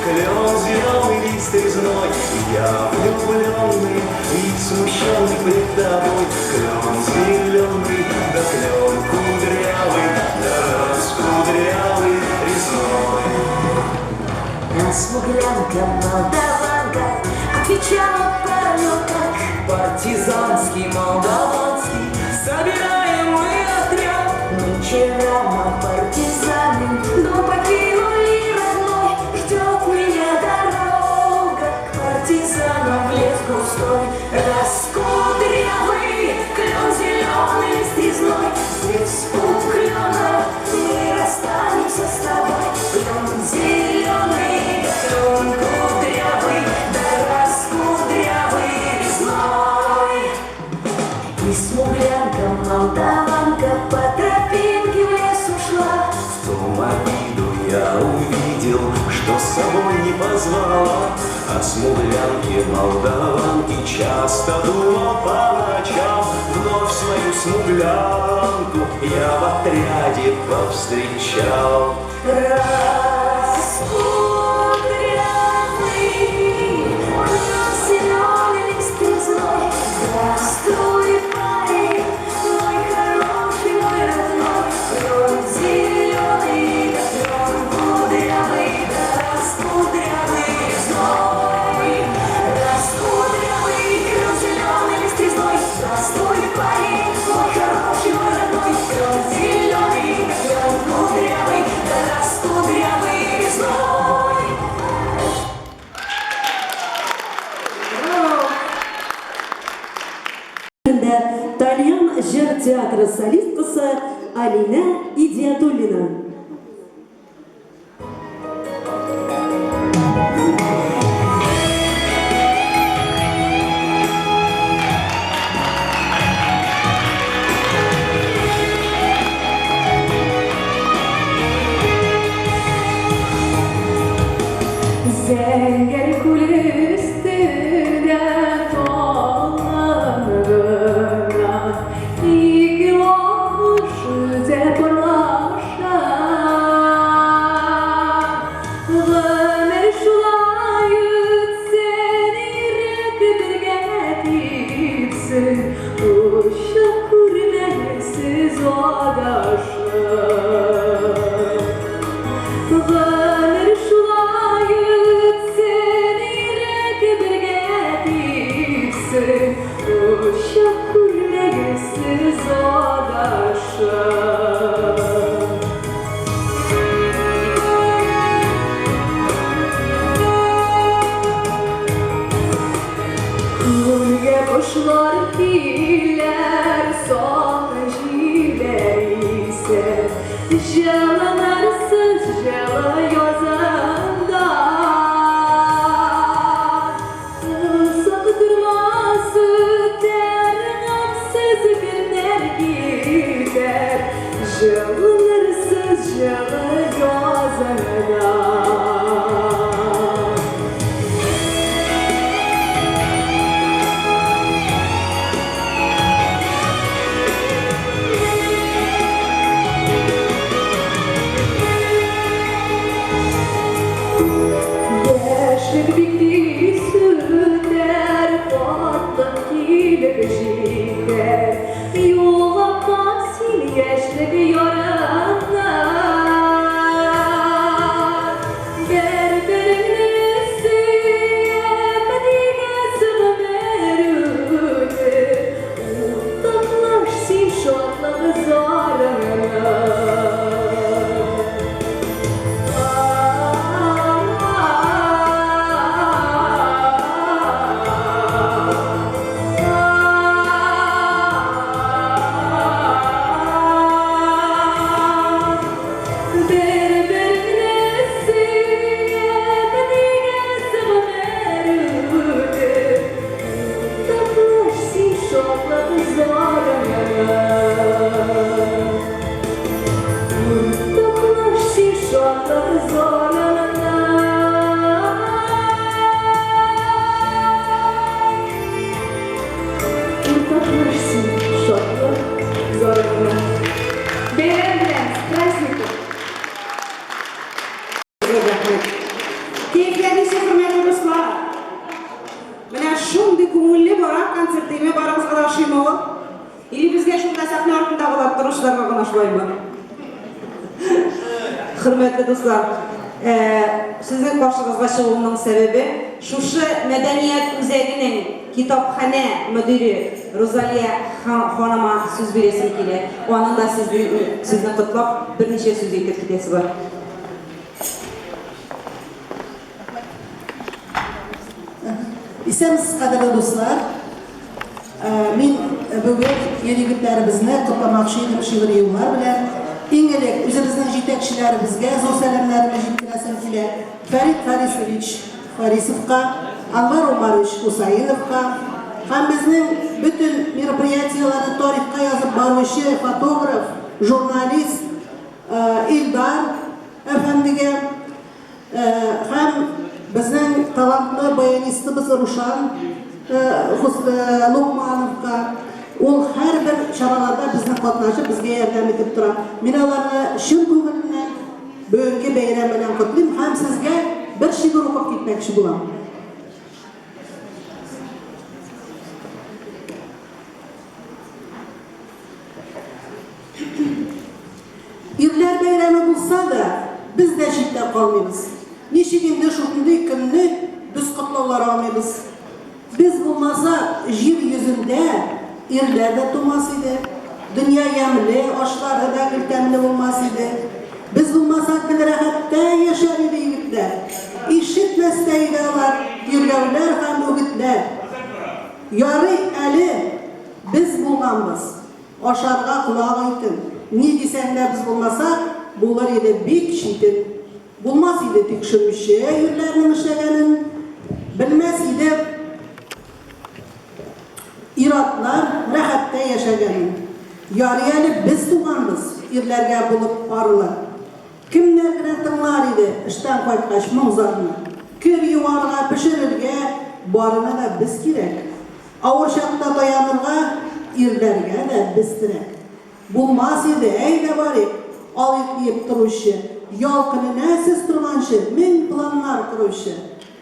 L: клен, зеленый лист резной, я влюбленный и смущенный пред тобой. Клен зеленый, да клен кудрявый, да раскудрявый резной.
M: А смуглянка, молдаванка отвечала парню так:
K: Партизанский, молдаванский, собираем мы отряд.
M: Нынче рано партизаны дом покинули родной, ждет меня дорога к партизанам в лес густой. Раскудрявый клен, зеленый лист резной, здесь у клена мы расстанемся с тобой. Клен зеленый, да клен кудрявый, да раскудрявый резной. И смуглянка, молдаванка по тропинке в лес ушла.
L: В том обиду я увидел, что с собой не позвала. О смуглянке, молдаванке часто думал по ночам. Вновь свою смуглянку я в отряде повстречал.
M: Раскудрявый клен, зеленый лист резной, здравствуй, парень, мой хороший, мой родной. Клен зеленый, да клен кудрявый, да раскудрявый резной. Раскудрявый клен, зеленый лист резной, здравствуй, парень, мой хороший, мой родной. Клен зеленый, да клен кудрявый, да раскудрявый резной.
B: Тальян җыр театры солисткасы Алинә Идиатуллина.
E: Зәңгәр күл өстендә
M: тиз үтәр, картлык килеп җитәр. Юллама син яшьлек ярыңны. Бер-береңне сөеп, тигез гомер үтеп, Уртаклаш син шатлык зарыңны. Бер-береңне сөеп, тигез гомер үтеп, Уртаклаш син шатлык зарыңны. Уртаклаш син шатлык зарыңны. Уртаклаш син шатлык зарыңны. Бәйрәм белән, с праздником!
C: Зур рәхмәт. Кәефләр ничек, хөрмәтле дуслар? Менә шундый күңелле бара концерт, димә, барыгызга да ошыймы ул? Или безгә шунда сәхнә артында булып торучыларга гына шулаймы? Хөрмәтле дуслар, э, сезнең каршыгызга чыгуымның сәбәбе шушы мәдәният үзәгенең китапханә мөдире Розалия ханыма сүз бирәсем килә. Аның да сезне, сезне котлап берничә сүз әйтеп китәсе бар.
N: Исәнмесез, кадерле дуслар. Э, мин бүген ир-егетләребезне котламакчы идем шигъри юллар белән. Иң элек үзебезнең җитәкчеләребезгә зур сәламнәремне җиткерәсем килә. Фәрит Фарисович Фарисовка, Анвар Умарович Хусаиновка һәм безнең бөтен мероприятиеләрне тарихка язып баручы фотограф, журналист э, Илдар әфәндегә һәм безнең талантлы баянистыбыз Рушан Локмановка. Ул һәрбер чараларда безнең катнашып, безгә ярдәм итеп тора. Мин аларны чын күңеленнән бүгенге бәйрәм белән котлыйм һәм сезгә бер шигырь укып китмәкче булам. Ирләр бәйрәме булса да, без дә читтә калмыйбыз. Ничек инде шушындый көнне без котлаулар алмыйбыз? Без булмасак, җир йөзендә ирләр дә тумас иде. Дөнья ямьле, ашлары да гел тәмле булмас иде. Без булмасак, гел рәхәттә яшәр иде егетләр. Ишетмәс тә иде алар тиргәүләр һәм үгетләр. Ярый әле без булганбыз. Ашарга колак итен. Ни дисәң дә, без булмасак, булыр иде бик читен. Булмас иде тикшерүче ирләрнең эшләгәнен. Белмәс иде ир-атлар рәхәттә яшәгәнен. Ярый әле без туганбыз, ирләргә булып парлы. Кемнәр генә тыңлар иде эштән кайткач моң-зарны. Кер юарга, пешерергә, барына да без кирәк. Авыр чакта таянырга ирләргә дә без терәк. Булмас иде, әйдә барыйк, алыйк диеп торучы, ял көненә сез торганчы мең планнар коручы.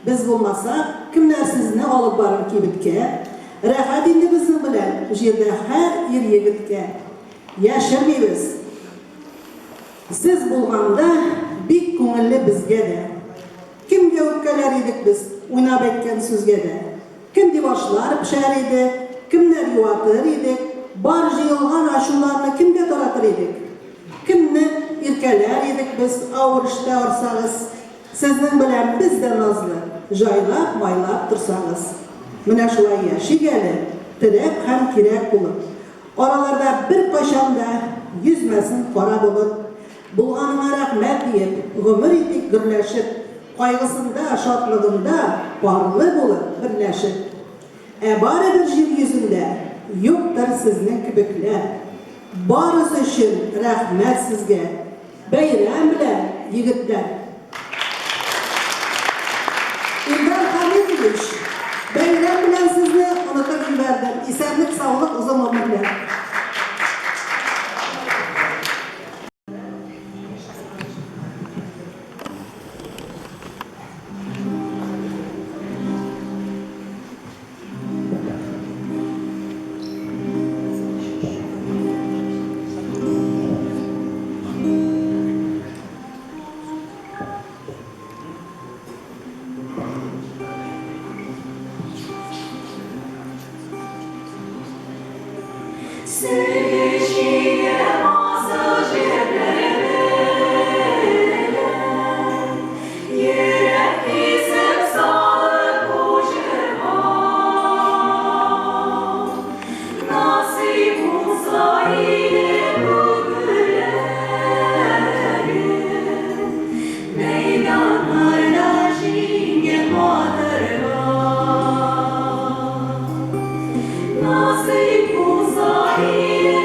N: Без булмасак, кемнәр сезне алып барыр кибеткә? Рәхәт инде безнең белән җирдә һәр ир-егеткә. Яшермибез. Сез булганда бик күңелле безгә дә. Кемгә үпкәләр идек без, уйнап әйткән сүзгә дә. Кем дип ашлар пешәр иде, кемнәр юатыр идек, бар җыелган ачуларны кемгә таратыр идек? Кемне иркәләр идек без, авыр эштә арсагыз? Сезнең белән без дә назлы, җайлап, майлап торсагыз. Менә шулай яшик әле, терәк һәм кирәк булып. Араларда беркайчан да йөзмәсен кара болыт. Булганыңа рәхмәт диеп, гомер итик гөрләшеп, Кайгысында, шатлыгында парлы булып, берләшеп. Ә барыбер җир йөзендә юктыр сезнең кебекләр. Барысы өчен рәхмәт сезгә! Бәйрәм белән, егетләр! Илдар Хәмитович, бәйрәм белән сезне, онытып җибәрдем. Исәнлек, саулык, озын гомерләр. Сөлге чигәм асыл җепләр белән, Йөрәк кисеп салып бу җырга. Насыйп булса иде бу бүләгем, Мәйданнарда җиңгән батырга. Насыйп булса иде.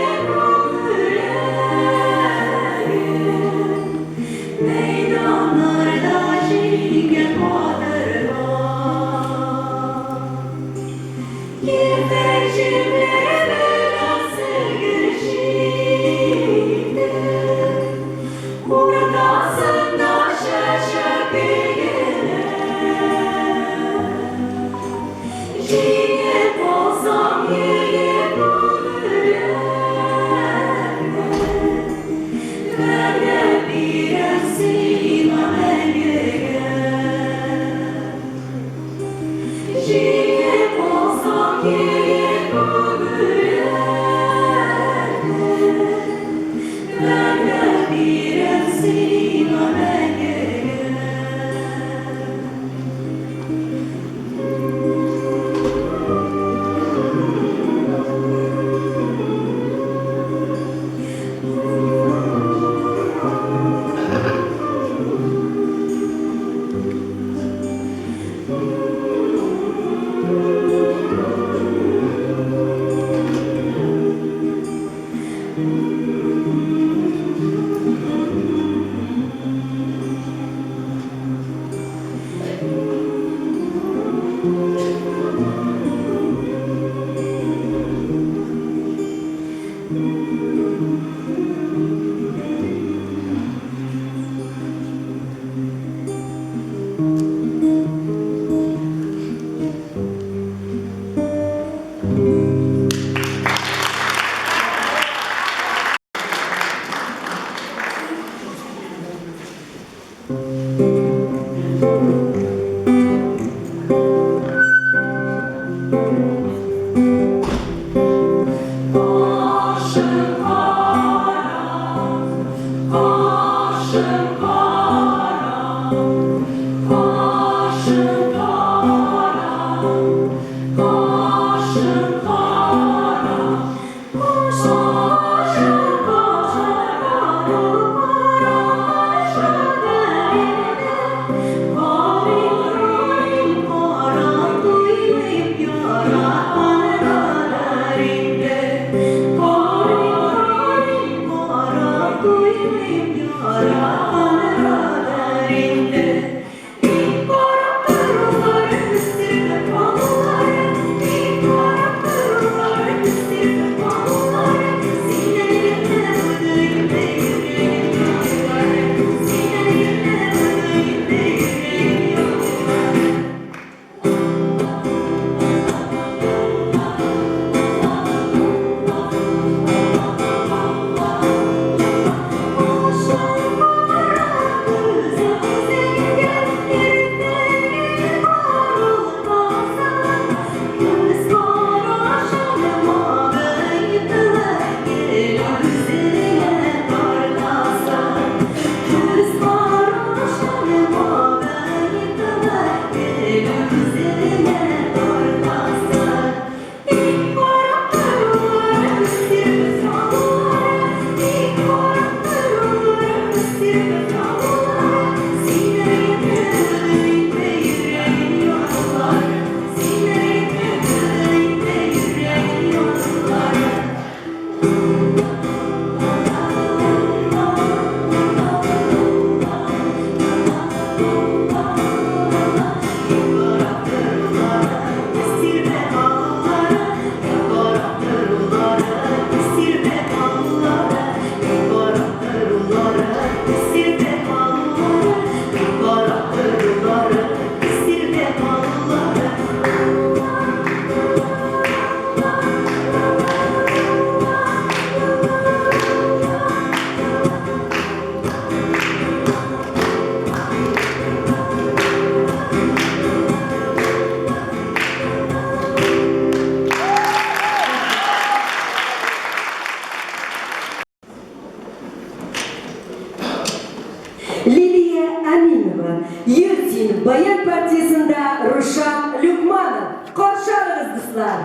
A: дуслар!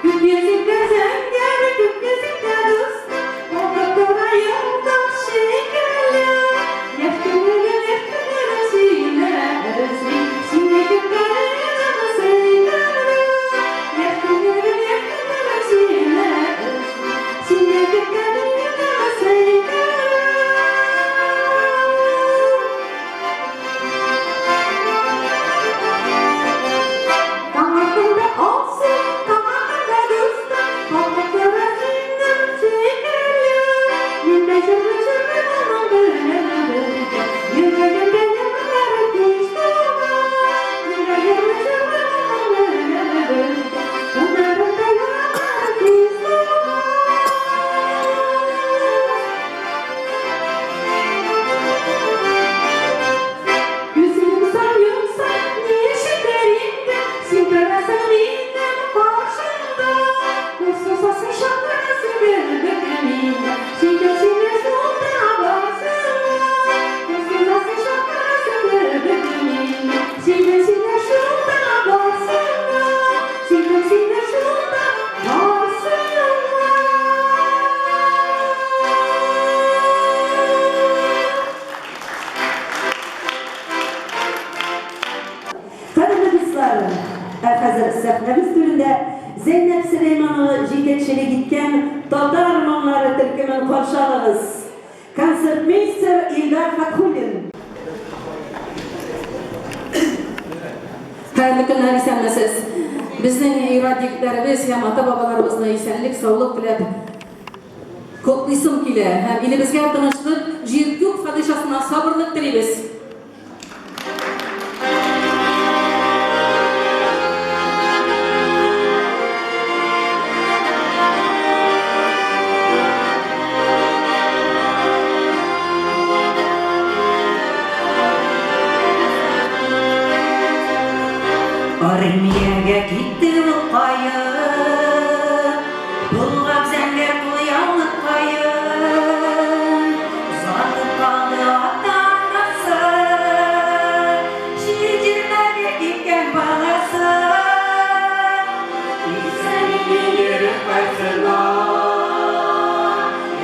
N: Күк йөзендә зәңгәр, күк йөзендә дустым, Балкып тора йолдыз шикелле. Яшь күңелем, яшь күңелем сөенә, өзми, Сине көткәнем сөйкемле. Яшь күңелем, яшь күңелем сөенә, өзми, Сине көткәнем сөйкемле. Таң артында алсу, таң артында дустым, Балкып тора синең шикелле. Мин дә җырлый җырлый моның белән бергә, Йөрәгемдә ялкыннар тиз туа. Мин дә җырлый җырлый моның белән бергә, Таңнарында ялкыннар тиз туа. Күзем йомсам, йомсам, ничектер инде, Син торасың минем каршымда. Кул сузасың, чакырасың бер мине, Син кем, син шунда барсыңмы? Кул сузасың, чакырасың бер мине, Син кем, син шунда барсыңмы? Син кем, син шунда барсыңмы?
A: Кадерле дуслар, ә хәзер сәхнәбез түрендә Зәйнәп Сөләйманова җитәкчелек иткән Татар моңнары төркемен каршы алыгыз. Концертмейстер Илдар Фатхуллин.
G: Хәерле көннәр, исәнмесез. Безнең ир-ат егетләребез һәм ата-бабаларыбызны исәнлек, саулык теләп котлыйсым килә һәм илебезгә тынычлык, җир-күк падишасына сабырлык телибез.
C: Армиягә китте улкаем, Болгап зәңгәр кулъяулыккаен. Озатып калды ата-анасы, Чит җирләргә киткән баласы. Исән-имин йөреп кайтсыннар,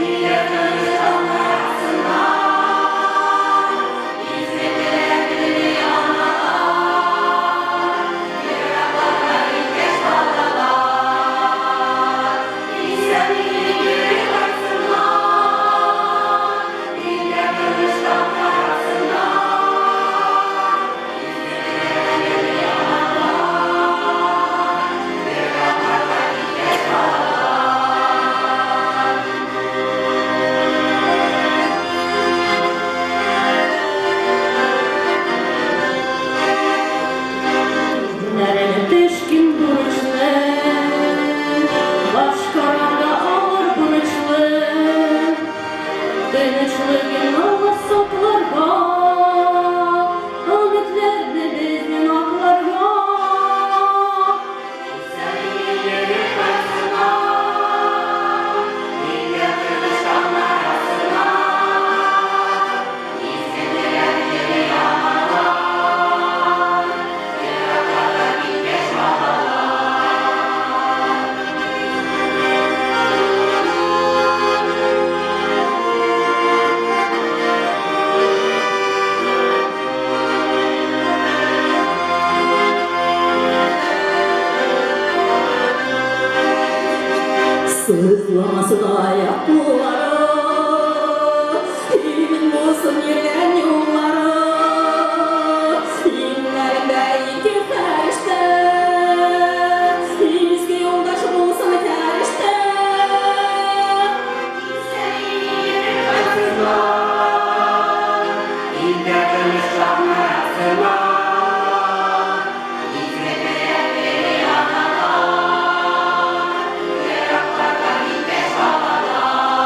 C: Илдә тыныч аңлатсыннар. Изге теләкле аналар, Еракларга киткәч балалар. Исән-имин йөреп кайтсыннар, Илдә тыныч аңлатсыннар. Изге теләкле аналар, Еракларга киткәч балалар.
N: Иңнәренә төшкән бурычлы, Башкарырга авыр бурычлы, Тынычлыгын Алла сакларга, Өметләрне безнең акларга.
C: Исән-имин йөреп кайтсыннар, Илдә тыныч аңлатсыннар. Изге теләкле аналар, Еракларга киткәч балалар.
N: Сызламасын аяк-куллары, Имин булсын йөргән юллары. Иңнәрендә ике фәрештә, Изге юлдаш булсын фәрештә.
C: Исән-имин йөреп кайтсыннар, Илдә тыныч аңлатсыннар. Изге теләкле аналар, Еракларга киткәч балалар.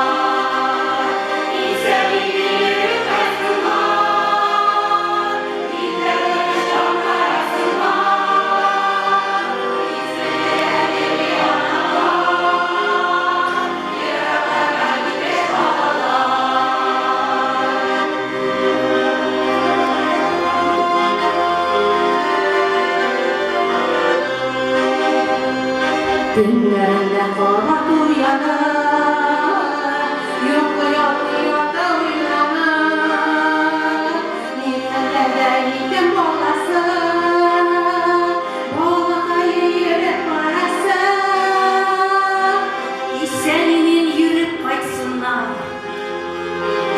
G: Төннәрендә кабат уянып, Йоклый алмый ята уйланып, Ни хәлләрдә икән баласы, Балакае йөреп караса.
A: Исән-имин йөреп кайтсыннар,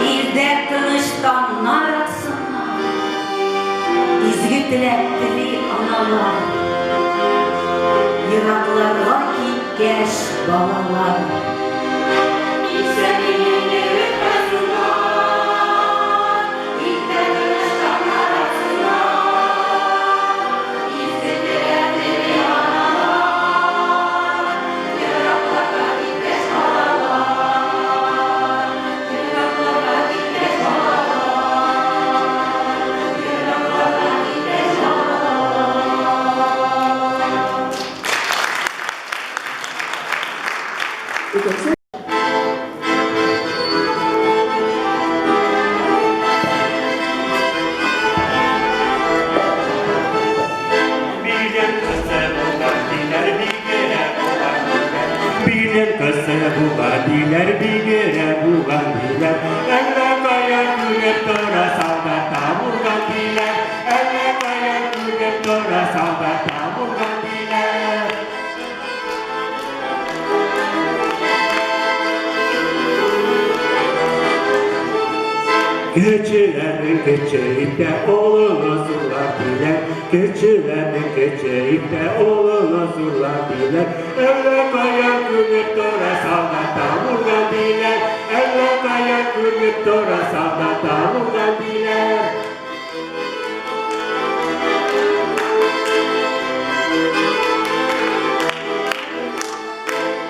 A: Илдә тыныч таңнар атсыннар. Изге теләк тели аналар, Еракларга киткәч балалар. Исән-имин йөреп кайтсыннар, Илдә тыныч таңнар атсыннар. Изге теләк тели аналар, Еракларга киткәч балалар. Еракларга киткәч балалар. Еракларга киткәч балалар.
B: Икенче
O: Билем кызы булган диләр, бигерә булган диләр. Билем кызы булган диләр, бигерә булган диләр. Әллә кая күреп тора солдатта булган диләр. Әллә кая күреп тора солдатта булган диләр. Кечеләрнең кече итә олыны зурлар диләр. Кечеләрнең кече итә олыны зурлар диләр. Әллә кая күреп тора солдатта булган диләр. Әллә кая күреп тора солдатта булган диләр.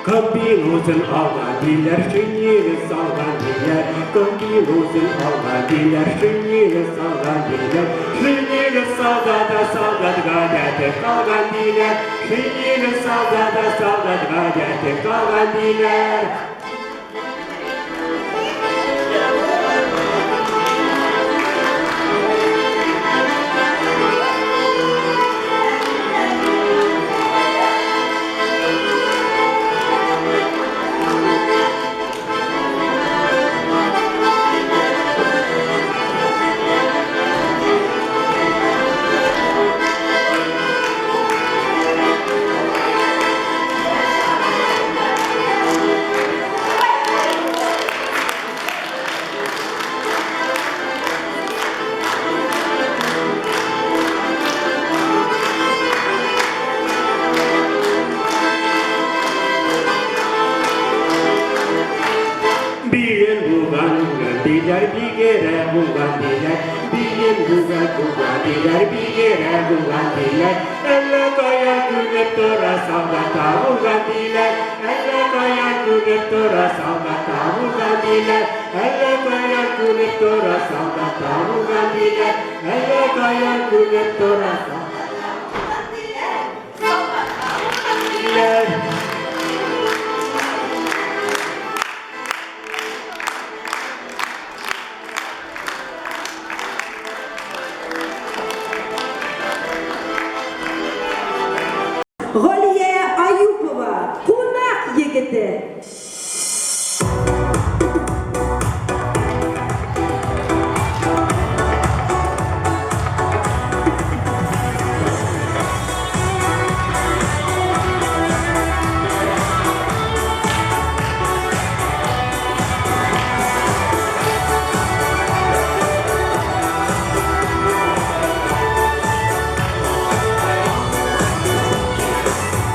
O: Комбинузын алган диләр, шинеле салган диләр. Комбинузын алган диләр, шинеле салган диләр. Шинеле солдата солдат гадәте калган диләр. Шинеле солдата солдат гадәте калган диләр. Билен булган диләр, бигерә булган диләр. Билен булган булган диләр, бигерә булган диләр. Әллә кая күреп тора солдатта булган диләр. Әллә кая күреп тора солдатта булган диләр. Әллә кая күреп тора солдатта булган диләр. Әллә кая күреп тора солдатта диләр.
B: Галия Аюпова, кунак егете.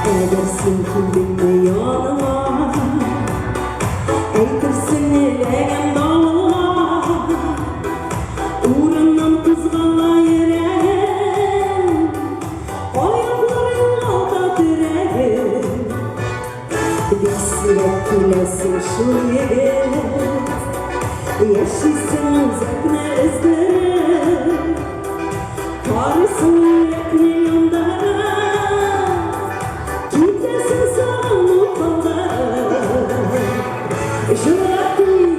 B: Әгәр син килдеңме яныма, Әйтерсең эләгәм давылга, Урыннан кузгала йөрәгем, Аяклар югалта терәген. Бик сирәк киләсең шул егет, Яшисең үзәкне өздереп, Карыйсың йөрәкне яндырып, Китәсең сагыну калдырып. Җылырак куй,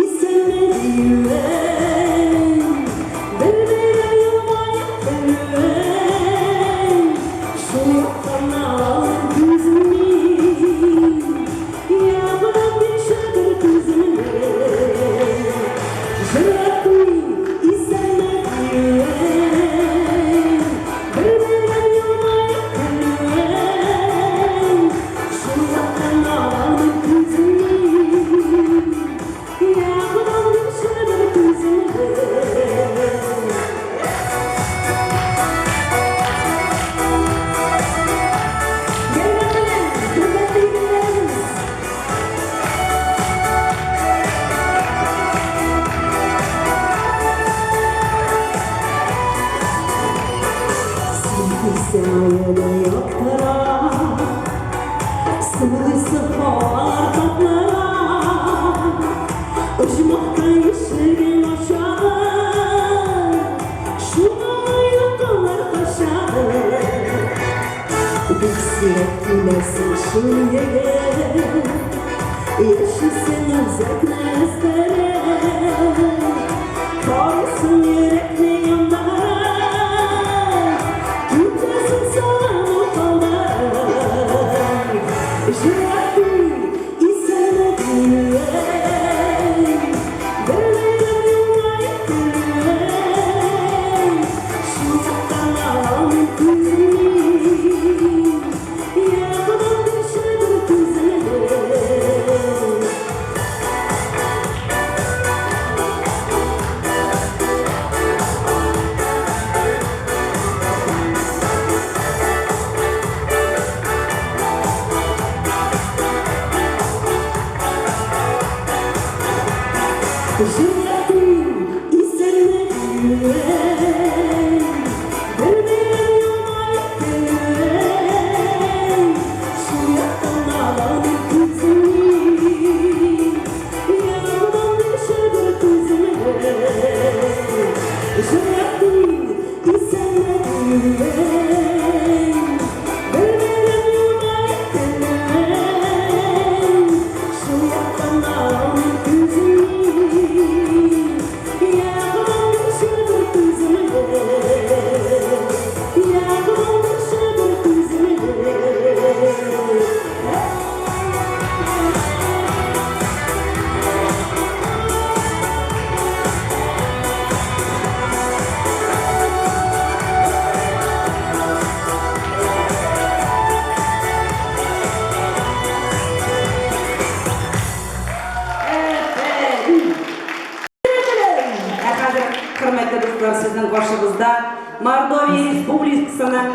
B: исәнме диюең, Бер бәйрәм елмаеп көлүең, Шул яктан алалмыйм күземне. Елмая да яктыра. Сулыйсы һавалар татлырак. Оҗмахта ишеген ачадыр. Шуңа йокылар качадыр. Бик сирәк киләсең шул егет. Яшисең үзәкне өстереп. Карыйсың йөрәкне яндырып. Китәсең сагыну калдырып. Җырак исәнме дим. Бер бәйрәм елмаеп көлүең. Шул яктан алмыйм күземне. Я Ходам, бирче бер күзеңне. Җырладым, исәнме дим. Бер бәйрәм елмаеп көлүең. Шул яктан алмыйм күземне. Я Ходам, бирче бер күзеңне. Җырладым, исәнме дим. Бер бәйрәм елмаеп көлүең. Шул яктан алмыйм күземне. Я Ходам, бирче бер күзеңне. Я Ходам, бирче бер күзеңне.
C: Ә хәзер, хөрмәтле дуслар, сезнең каршыгызда Мордовия Республикасының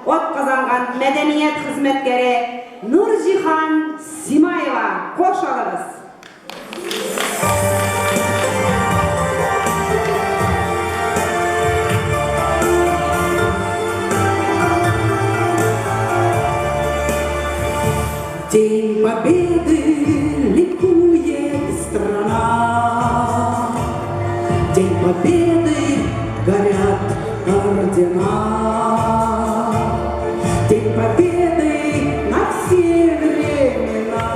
C: атказанган мәдәният хезмәткәре Нурҗиһан Симаева. Каршы алыгыз.
N: День Победы ликует страна. День Победы, горят ордена. День Победы на все времена.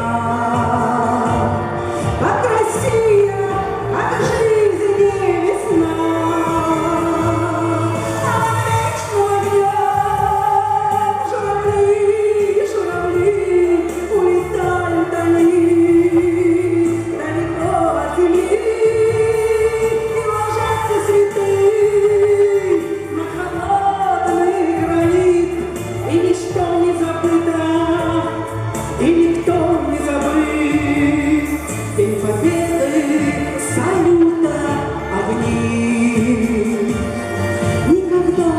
N: Как Россия, как жизнь и весна. А над вечным огнем журавли, журавли, улетают они далеко от земли и ложатся цветы на холодный гранит, и ничто не забыто, и никто не забыт. День Победы, салюта огни никогда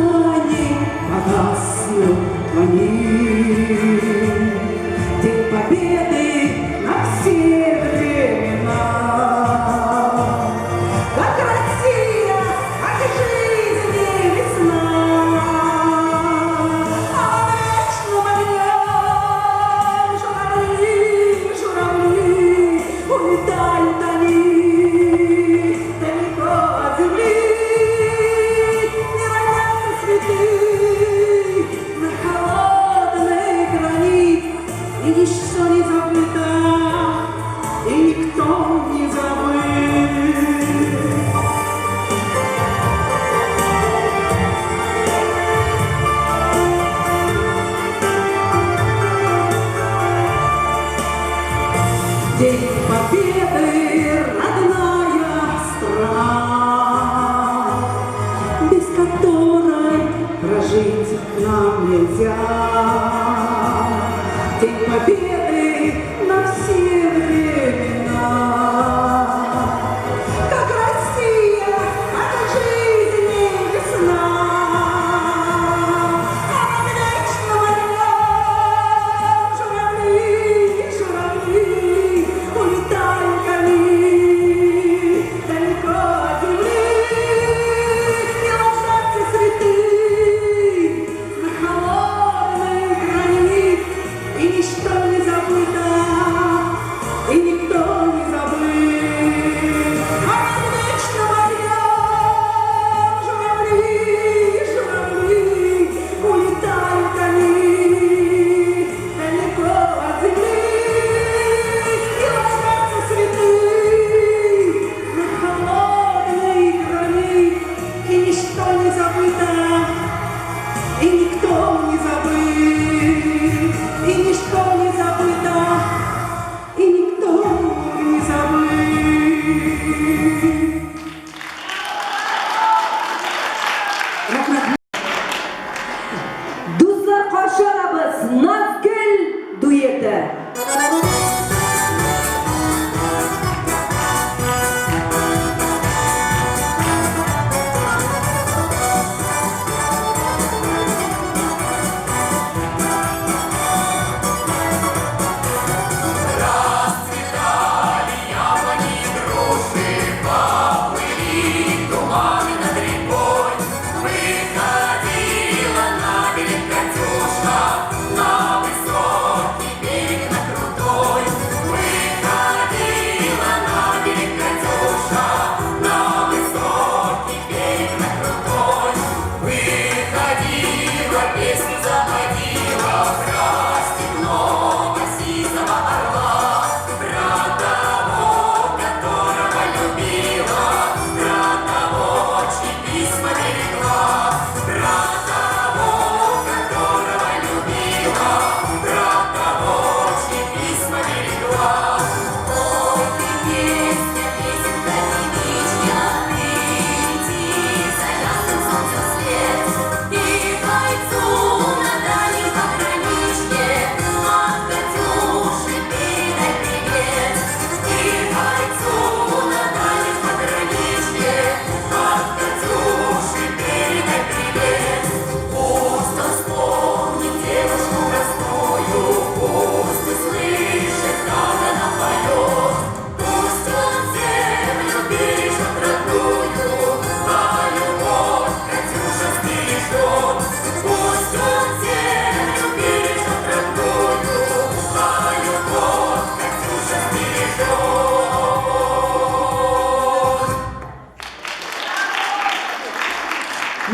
N: не погаснут они. День Победы на все времена. Как Россия, как жизнь и весна. А над вечным огнем журавли, журавли, улетают они далеко от земли. Не родятся цветы на холодный гранит, и ничто не забыто, и никто не забыт. День Победы, родная страна, без которой прожить нам нельзя. День Победы на все времена. Как Россия, как жизнь и весна. А над вечным огнем журавли, журавли, улетают они далеко от земли и ложатся цветы на холодный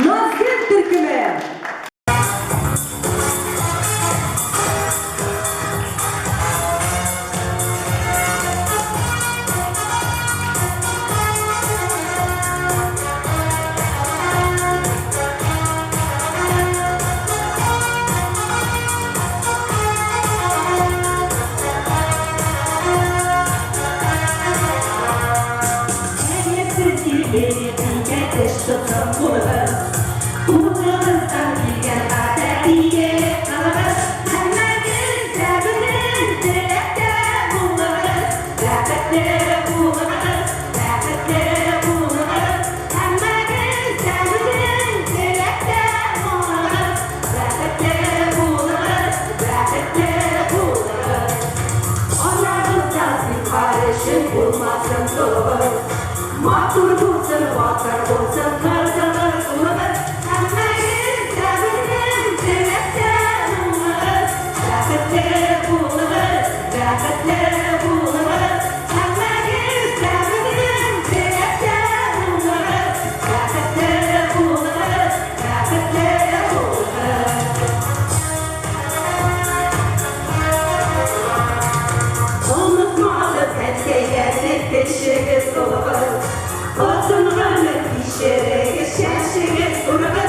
A: Назгөл төркеме.
M: Матур булсын, батыр булсын, кызыгыз, улыгыз, һәммәгез дә безнең теләктә уңыгыз, бәхетле булыгыз, бәхетле булыгыз, һәммәгез дә безнең теләктә уңыгыз, бәхетле булыгыз, бәхетле булыгыз. Онытмагыз әткәйләрне, кечегез, олыгыз, озын гомер кичерегез, чәчегез, урыгыз.